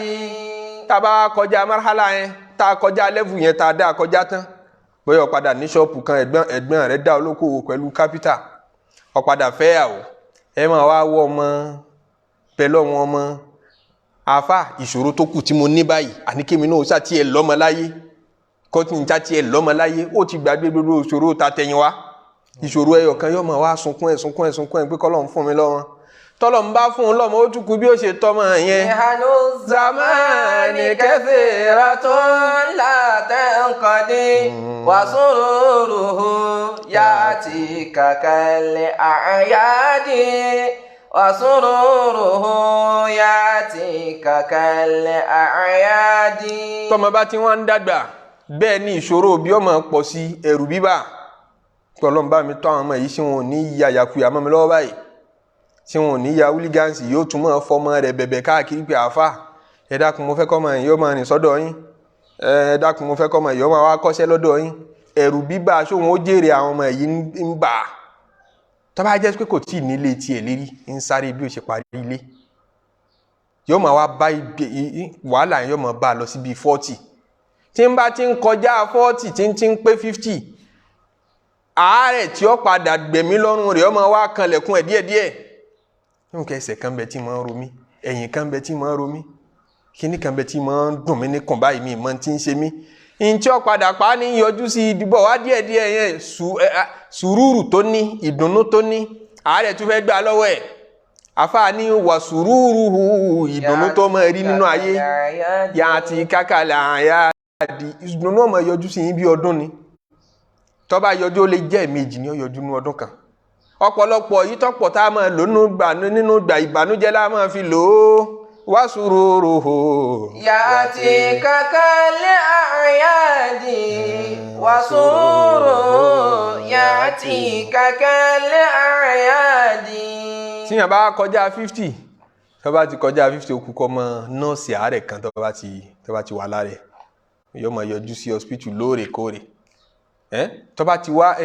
Tá a bá kọjá marhala yẹn, tá a kọjá level yẹn, tá a dá a kọjá tán, bóyá ó padà ní ṣọ́ọ̀pù kan, ẹ̀gbọ́n rẹ̀ dá olókòwò pẹ̀lú capital, ó padà fẹ́yàwó, ẹ máa wá wọ́ ọmọ pẹ̀lú ọmọ ọmọ. Àáfà, ìṣòro tó kù tí mo ní báyìí, àní kémi náà ó ṣàtì ẹ̀ lọ́mọ láyé, kọ́tún ṣàtì ẹ̀ lọ́mọ láyé. Ó ti gbàgbé gbogbo ìṣòro ta tẹ̀yìn wá. Ìṣòro ẹyọ kan, yóò máa wá sunkún ẹ̀, sunkún ẹ̀, sunkún ẹ̀ pé kọ́lọ́run fún mi lọ́mọ. Tọ́lọ̀ ń bá fún un lọ́mọ, ó tún kú bí ó ṣe tọ́mọ yẹn. محن الزمان كثيرة لا تنقضي وسروره يأتيك كالأعياد وسروره يأتيك كالأعياد. Tọ́mọ bá ti wọ́n ń dàgbà, bẹ́ẹ̀ ni ìṣòro bí ọmọ pọ̀ sí. Ẹ̀rù bíbà tọ́lọ́n bá mi tọ́ àwọn ọmọ yìí sí, wọn ò ní ya yàkuyà mọ́ mi lọ́wọ́ báyìí, tí wọn ò ní ya hooligans. Yóò tún mọ́ fọmọ rẹ̀ bẹ̀bẹ̀ káàkiri pé, "Àáfà, ẹ dákun, mo fẹ́ kọ́ ọmọ yìí ó máa rìn sọ́dọ̀ yín. Ẹ dákun, mo fẹ́ kọ́ ọmọ yìí ó máa wá kọ́ṣẹ́ lọ́dọ̀ yín." Ẹ̀rù bíbà sóhun ó jèrè àwọn ọmọ yìí ń bà á. Tó bá jẹ́ pé kò tí ì nílé tiẹ̀ lérí, ń sáré bí ó ṣe parí ilé, yóò máa wá bá wàhálà yẹn, yóò máa bá a lọ síbi 40. Tí ń bá ti ń kọjá 40, tí ń ti ń pé 50, àárẹ̀ tí ó padà gbẹ̀mí lọ́rùn rẹ̀ ó máa wá kanlẹ̀kùn ẹ̀ díẹ̀díẹ̀. Nǹkan ẹsẹ̀ kan bẹ tí máa ń ro mí, ẹ̀yìn kan bẹ tí máa ń ro mí, kíní kan bẹ tí máa ń dùn mí níkùn báyìí, mi mọ tí ń ṣe mí. Ntí ó padà pa á ní yọjú sí ìdìbò wá díẹ̀díẹ̀ yẹn, sùúrù tó ní, ìdùnnú tó ní, àárẹ̀ tún fẹ́ gbà lọ́wọ́ ẹ̀. Àfààní wà sùúrù, ìdùnnú tó máa rí nínú ayé, yàtì kákàlà àyà di ìdùnnú ọmọ yọjú sí yín bí ọdún ni. Tó bá yọjú, ó lè jẹ́ ẹ̀ẹ̀mejì ní ó yọjú ní ọdún kan. Ọ̀pọ̀lọpọ̀ yìí tọ́pọ̀ tá a máa lò nínú gbà ìbànújẹ́ la máa fi lò ó. Wá sùúrù. يأتيك كالأعياد وسرور يأتيك كالأعياد. Tíyàn bá kọjá 50, tó bá ti kọjá 50, ó kú kọ́ mọ́ nọ́ọ̀sì àárẹ̀ kan tó bá ti wà lára ẹ̀, yóò máa yọjú sí hospital lóòrèkóòrè. Ẹ́ tó bá ti wá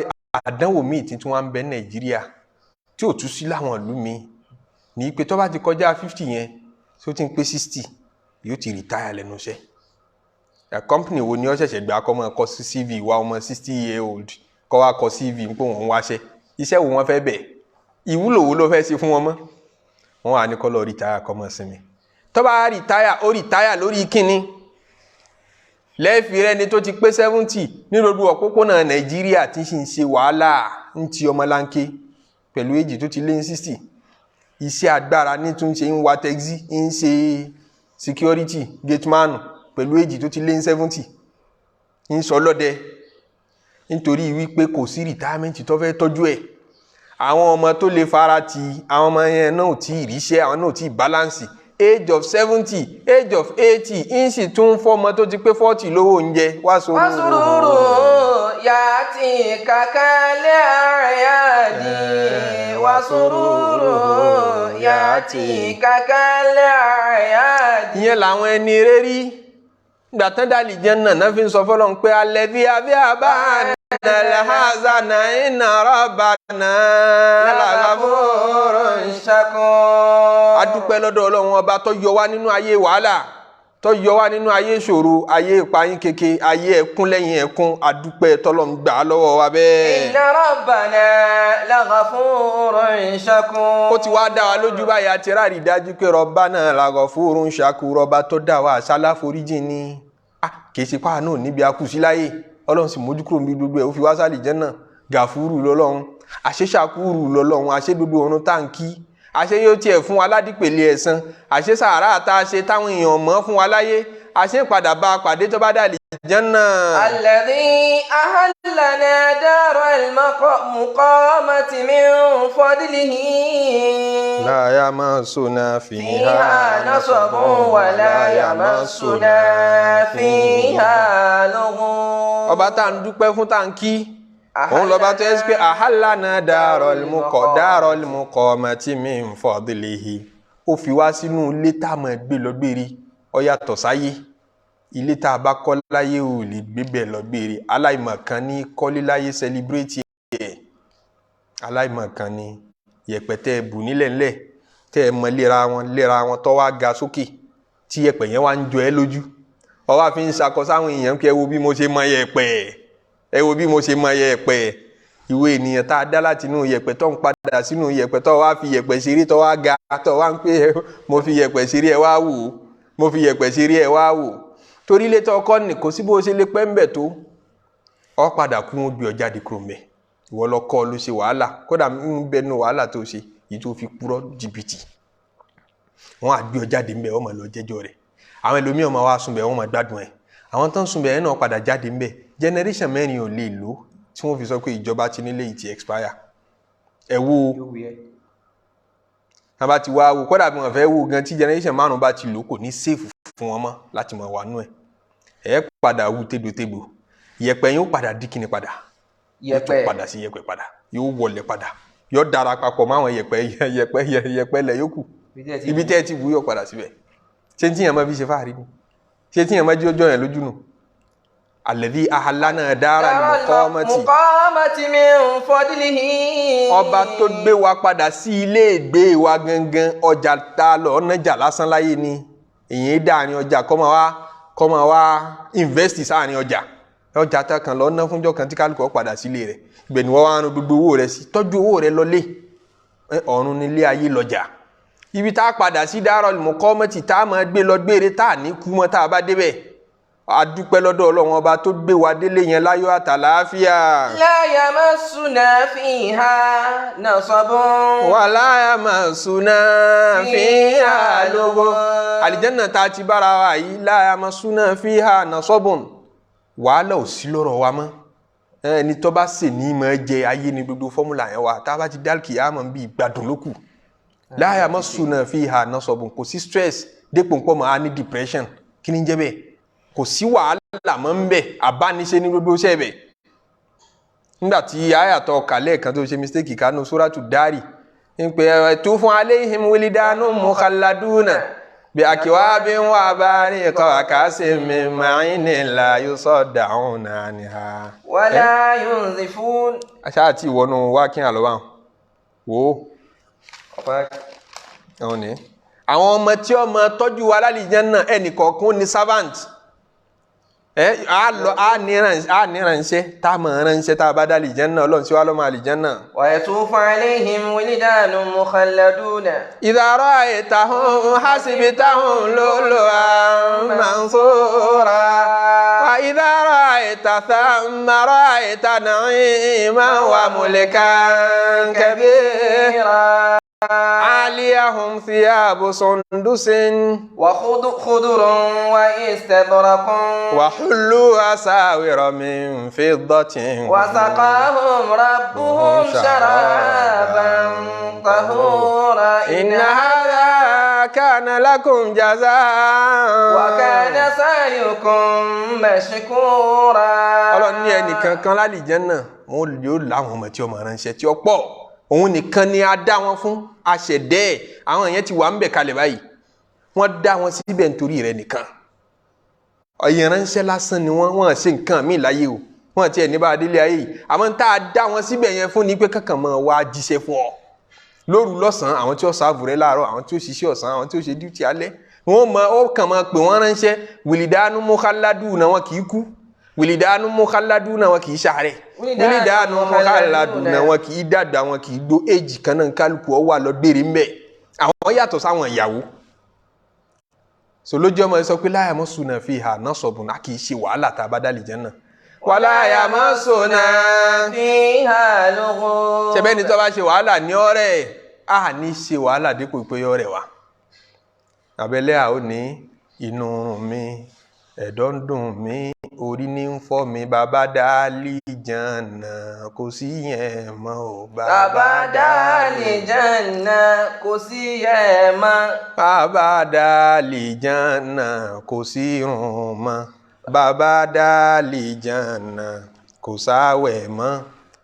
àdánwò míì tí wọ́n ń bẹ ní Nàìjíríà tí ò tún sí láwọn ìlú míì ní pé tó bá ti kọjá 50 yẹn, tó ti ń pé 60, yóò ti retire lẹ́nu iṣẹ́. Company wo ni ó ṣẹ̀ṣẹ̀ gbà kọ́ máa kọ sí CV wa, ọmọ 60 year old kọ́ wa kọ CV ń pé wọ́n ń wáṣẹ́? Iṣẹ́ wo wọ́n fẹ́ bẹ̀? Ìwúlò wo ló fẹ́ ṣe fún wọn mọ́? Wọ́n wà ní kó lọ retire, kó máa sinmi. Tó bá retire, ó retire lórí kíni? Lẹ́ẹ̀fì rẹ ni tó ti pé 70 ní gbogbo òpópónà Nàìjíríà tí sì ń ṣe wàhálà, ń ti ọmọlanke pẹ̀lú èjì tó ti lé ní 60. Iṣẹ́ agbára ní tún ṣe, ń wa taxi, ń ṣe security, gateman, pẹ̀lú èjì tó ti lé ní 70, ń sọ lọ́dẹ, nítorí wípé kò sí retirement tó fẹ́ tọ́jú ẹ̀. Àwọn ọmọ tó lè fara ti àwọn ọmọ yẹn náà ò tí ì ríṣẹ́, àwọn náà ò tí ì balance. Age of 70, age of 80, ń sì tún fọmọ tó ti pé 40 lówó oúnjẹ. Wá sórí. وسرور يأتيك كالأعياد وسرور يأتيك كالأعياد. Ìyẹn làwọn ẹni rere gbà tán dàlí jẹ́ náà náà fi ń sọ fọlọ́n pé الذي أذهب عنا الحزن إن ربنا لغفور شكور. Adúpẹ́ lọ́dọ̀ Ọlọ́run Ọba tó yọ wá nínú ayé wàhálà, tó yọ wá nínú ayé ìṣòro, ayé ìpayín keke, ayé ẹkún lẹ́yìn ẹkún. Adúpẹ́ tọ́lọ́run gbà á lọ́wọ́ wa bẹ́ẹ̀. إن ربنا لغفور شكور. Ó ti wá dá wa lójú báyìí, àti ráàrí dájú pé ربنا لغفور شكور, ọba tó dá wa àṣálá foríjì ni. Ah, kì í ṣe páà náà níbi akú sí láyé. Ọlọ́run sì mójú kúrò níbi gbogbo ẹ̀, ó fi wá sálì jẹ́ náà. Gàfúrù lọ́lọ́run, àṣẹ ṣàkúrù lọ́lọ́run, àṣẹ gbogbo ọ̀run táǹkì, àṣẹ yóò tiẹ̀ fún wa ládìpẹ̀lẹ̀ ẹ̀san, àṣẹ sàárà tá a ṣe táwọn èèyàn mọ̀ fún wa láyé, àṣẹ ìpadà bá a pàdé tó bá dàlí jẹ́ náà. الذي أحلنا دار المقامة من فضله. لا يمسنا فيها فيها نصب ولا يمسنا فيها لغوب. Ọba tá à ń dúpẹ́ fún, tá à ń kí, òun lọ́ba tó yẹ pé أحلنا دار المقامة من فضله, ó fi wá sínú ilé tá a máa gbé lọ gbére. Ó yàtọ̀ sáyé. Ilé tá a bá kọ́ láyé, ò lè gbé bẹ́ẹ̀ lọ gbére. Aláìmọ̀kan ní kọ́lé láyé celebrate ẹ̀, aláìmọ̀kan ní. Yẹ̀pẹ̀ tẹ́ ẹ bù nílẹ̀ ńlẹ̀, tẹ́ ẹ mọ léra wọn léra wọn, tó wá ga sókè, tí yẹ̀pẹ̀ yẹn wá ń jọ ẹ́ lójú, ó wá fi ń ṣakọ sáwọn èèyàn pé ẹ wo bí mo ṣe mọ yẹ̀pẹ̀, ẹ wo bí mo ṣe mọ yẹ̀pẹ̀. Ìwé ènìyàn tá a dá láti inú yẹ̀pẹ̀, tó ń padà sínú yẹ̀pẹ̀, tó wá fi yẹ̀pẹ̀ ṣeré, tó wá ga, tó wá ń pé mo fi yẹ̀pẹ̀ ṣeré, ẹ wá wò ó, mo fi yẹ̀pẹ̀ ṣeré, ẹ wá wò ó. Torí ilé tó kọ́ ní, kò sí bó ṣe lè pẹ́ ń bẹ̀ tó, ọ padà kú, wọn gbé ọ jáde kúrò mẹ́. Ìwọ lọ kọ́ ọ, ló ṣe wàhálà, kódà ń bẹ nínú wàhálà tó ṣe èyí tó fi purọ́ jìbìtì. Wọn á gbé ọ jáde ńbẹ, wọn máa lọ jẹ́jọ́ rẹ̀. Àwọn ẹlòmíràn máa wá sunbẹ̀, wọn máa gbádùn ẹ̀. Àwọn tó ń sunbẹ̀ yẹn náà padà jáde ńbẹ. Generation mẹ́rin ò lè lò tí wọ́n fi sọ pé ìjọba ti nílé yìí ti expire. Ẹ wo, tá bá ti wá wo, kódà bí wọ́n fẹ́ wo gan, tí generation márùn bá ti lò, kò ní safe fún wọn mọ́ láti máa wà nú ẹ̀. Ẹ padà wú tégbòtégbò, yẹ̀pẹ̀ yín ó padà di kíni padà? Yóò tún Yẹ̀pẹ̀. padà sí yẹ̀pẹ̀ padà, yóò wọlé padà, yóò dára papọ̀ máwọn yẹ̀pẹ̀ yẹ̀pẹ̀ yẹ̀pẹ̀ lẹ̀ yókù. Ibi tẹ́ ẹ ti wù, yóò padà síbẹ̀. Ṣé tí yẹn máa fi ṣe fáàrí ni? Ṣé tí yẹn máa jí ọjọ́ yẹn lójú nù? الذي أحلنا دار المقامة. المقامة من فضله. Ọba tó gbé wa padà sí ilé ìgbé wa gangan. Ọjà tá a lọ ọ̀nàjà lásán láyé ni. Èyí dàrin ọjà, kọ́ máa wá invest sáàrin ọjà. Ọjà tá kan lọ ná fúnjọ́ kan tí kálukú padà sílé rẹ̀, ibẹ̀ ni wọ́n wá rán gbogbo owó rẹ̀ sí. Tọ́jú owó rẹ̀ lọlé. Ọ̀run nílé, ayé lọ́jà. Ibi tá a padà sí Darul Muqamati tá a máa gbé lọ gbére tá a ní kú mọ́ tá a bá débẹ̀. A dúpẹ́ lọ́dọ̀ Ọlọ́run ọba tó gbé wa délé yẹn láyọ̀ àtàlàáfíà. La yamassuna fiha nasabun. Wala yamassuna fiha lughub. Àlìjẹ́nà tá a ti bára wa yìí, la yamassuna fiha nasabun, wàhálà ò sí lọ́rọ̀ wa mọ́. Ẹni tó bá sè ní mọ̀ jẹ ayé ni gbogbo formula yẹn wa. Tá a bá ti dá kìyàmọ̀ bí ìgbádùn ló kù. La yamassuna fiha nasabun, kò sí stress dépò nǹkan mọ́ a ní depression. Kí ni ń jẹ́ bẹ́ẹ̀? Kò sí wàhálà mọ́ ń bẹ̀, àbániṣe ní gbogbo iṣẹ́ bẹ̀. Nígbà tí àyàtọ̀ kàlẹ́ kan tó ṣe mistake kánú suratu Dari ń pè ẹ tó fún alayhim wilidanun mukhalladuna bí akiwabin wa bariqa wa ka'sin min ma'inin la yusaddauna anha. Wala yunzifun. Aṣá àti ìwọ́nú wá kí n àlọ́ wà wò ó àwọn ní. Àwọn ọmọ tí ọmọ tọ́jú wa lálìjánnà, ẹnì kọ̀ọ̀kan ní servant ẹ á lọ á ní ránṣẹ́ tá a mọ̀ ránṣẹ́ tá a bá dá àlìjánnà. Ọlọ́run sí wa lọ́mọ àlìjánnà. Wa yatufu alayhim wilidanun mukhalladuna. Idha ra'aytahum hasibtahum lu'lu'an mansura. Wa idha ra'ayta thamma ra'ayta na'iman wa mulkan kabira. Aliyahum thiyabu sundusin. Wa khudurun wa istabraqun. Wa hullu asawira min fiddatin. Wa saqahum rabbuhum sharaban tahura. Inna hadha kana lakum jazaan. Wa kana sa'yukum mashkura. Ọlọ́run ní ẹnìkan kan lálìjánnà, wọn yóò láwọn ọmọ tí ọmọ ránṣẹ́ tí ó pọ̀. Òun nìkan ni a dá wọn fún, aṣẹ̀dẹ́ ẹ̀. Àwọn yẹn ti wà ń bẹ̀ kalẹ̀ báyìí, wọ́n dá wọn síbẹ̀ nítorí rẹ̀ nìkan. Ìránṣẹ́ lásán ni wọ́n, wọ́n ṣe nǹkan míì láyé o, wọ́n tiẹ̀ ní bá a délé ayé yìí. Àmọ́ tá a dá wọn síbẹ̀ yẹn fún ni pé kankan máa wá jíṣẹ́ fún ọ lóru lọ́sàn-án, àwọn tí ó serve rẹ láàárọ̀, àwọn tí ó ṣiṣẹ́ ọ̀sán, àwọn tí ó ṣe duty alẹ́, wọ́n mọ ó kàn máa pè wọ́n ránṣẹ́. Wìlìdánù mukhalladuna, wọn kì í kú. Wìlìdánù mukhalladuna, wọn kì í ṣàárẹ̀. Wìlìdánù mukhalladuna, wọn kì í dàgbà, wọn kì í gbó. Éjì kan náà kálukú ọ wà lọ gbére ńbẹ. Àwọn yàtọ̀ sáwọn ìyàwó so lójú ọmọ sọ pé la yamassuna fiha nasabun, a kì í ṣe wàhálà tá a bá dá àlìjánnà. Wala yamassuna fiha lughub. Ṣẹbẹ́ ni tó bá ṣe wàhálà ní ọ̀rẹ́ a ní ṣe wàhálà dípò pé ọ̀rẹ́ wa abẹ́lẹ́ a ó ní inú rùn mí, ẹ̀dọ̀ ń dùn mí, orí ní ń fọ́ mi, bàbá dálì jàǹnà kò sí yẹn mọ́ o. Bàbá dálì jàǹnà kò sí yẹn mọ́. Bàbá dálì jàǹnà kò sí irun mọ́. Bàbá dálì jàǹnà kò sáwẹ̀ mọ́.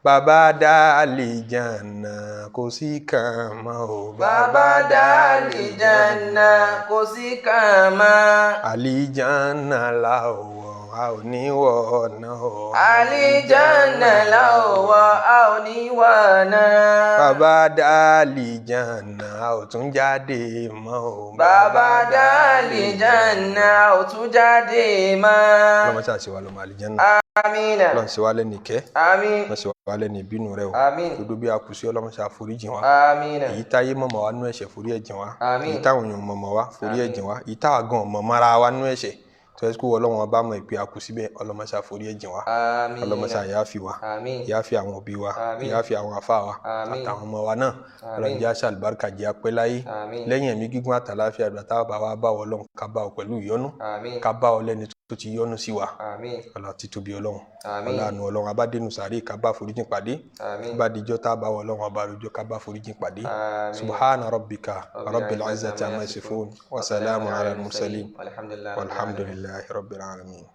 Bàbá dálì jàǹnà kò sí kàn mọ́ o. Bàbá dálì jàǹnà kò sí kàn mọ́. Àlìjàǹnà la ò wọ̀, a ò ní wọ̀ náà o. Àlìjàǹnà la ò wọ̀, a ò ní wọ̀ náà. Bàbá dálì jàǹnà a ò tún jáde mọ́ o. Bàbá dálì jàǹnà a ò tún jáde mọ́. Ọlọ́mọ ṣáà ṣe wá lọ́mọ àlìjàǹnà. Amina. Ọlọ́run ṣe wá lẹ́nu ìkẹ́. Àmín. Ọlọ́run ṣe wá lẹ́nu ìbínú rẹ o. Àmín. Gbogbo bí a kù sí, Ọlọ́run ṣe àforíjì wa. Amina. Èyí táyé mọ̀mọ́ wa nú ẹ̀ṣẹ̀, forí ẹ̀ jìn wá. Àmín. Èyí táwọn èèyàn mọ̀mọ́ wa, forí ẹ̀ jìn wá. Èyí táwa gan mọ̀mọ́ ara wa nú ẹ̀ṣẹ̀ tó yẹ kó Ọlọ́run ọba mọ̀ ìpè a kù síbẹ̀, Ọlọ́run ṣe àforí ẹ̀ jìn wá. Àmín. Ọlọ́run ṣe àyàfi wa. Àmín. Yáfi àwọn òbí wa. Àmín. Yáfi àwọn afá wa. Àmín. Àtàwọn ọmọ wa náà. Ọlọ́run jẹ́ àṣà àlùbáríkà, jẹ́ apẹ́ láyé. Àmín. Lẹ́yìn ẹ̀mí gígùn àtàláfíà, àgbà táwa bá wa bá ọ Ọlọ́run, ká bá ọ pẹ̀lú ìyọ́nú. Àmín. Ká bá ọ lẹ́ni tó ti yọ́nú sí wa. Àmín. Ọlá títóbi Ọlọ́run. Àmín. Ọlá àánú Ọlọ́run, abádénú sàárè ká bá foríjìn pàdé. Àmín. Bá dijọ́ tá a bá wọ Ọlọ́run ọba àròjọ, ká bá foríjìn pàdé. Àmín. Subhana rabbika rabbil izzati amma yasifun wa salamun ala al-mursalin Walhamdulillahi walhamdulillahi rabbil alamin.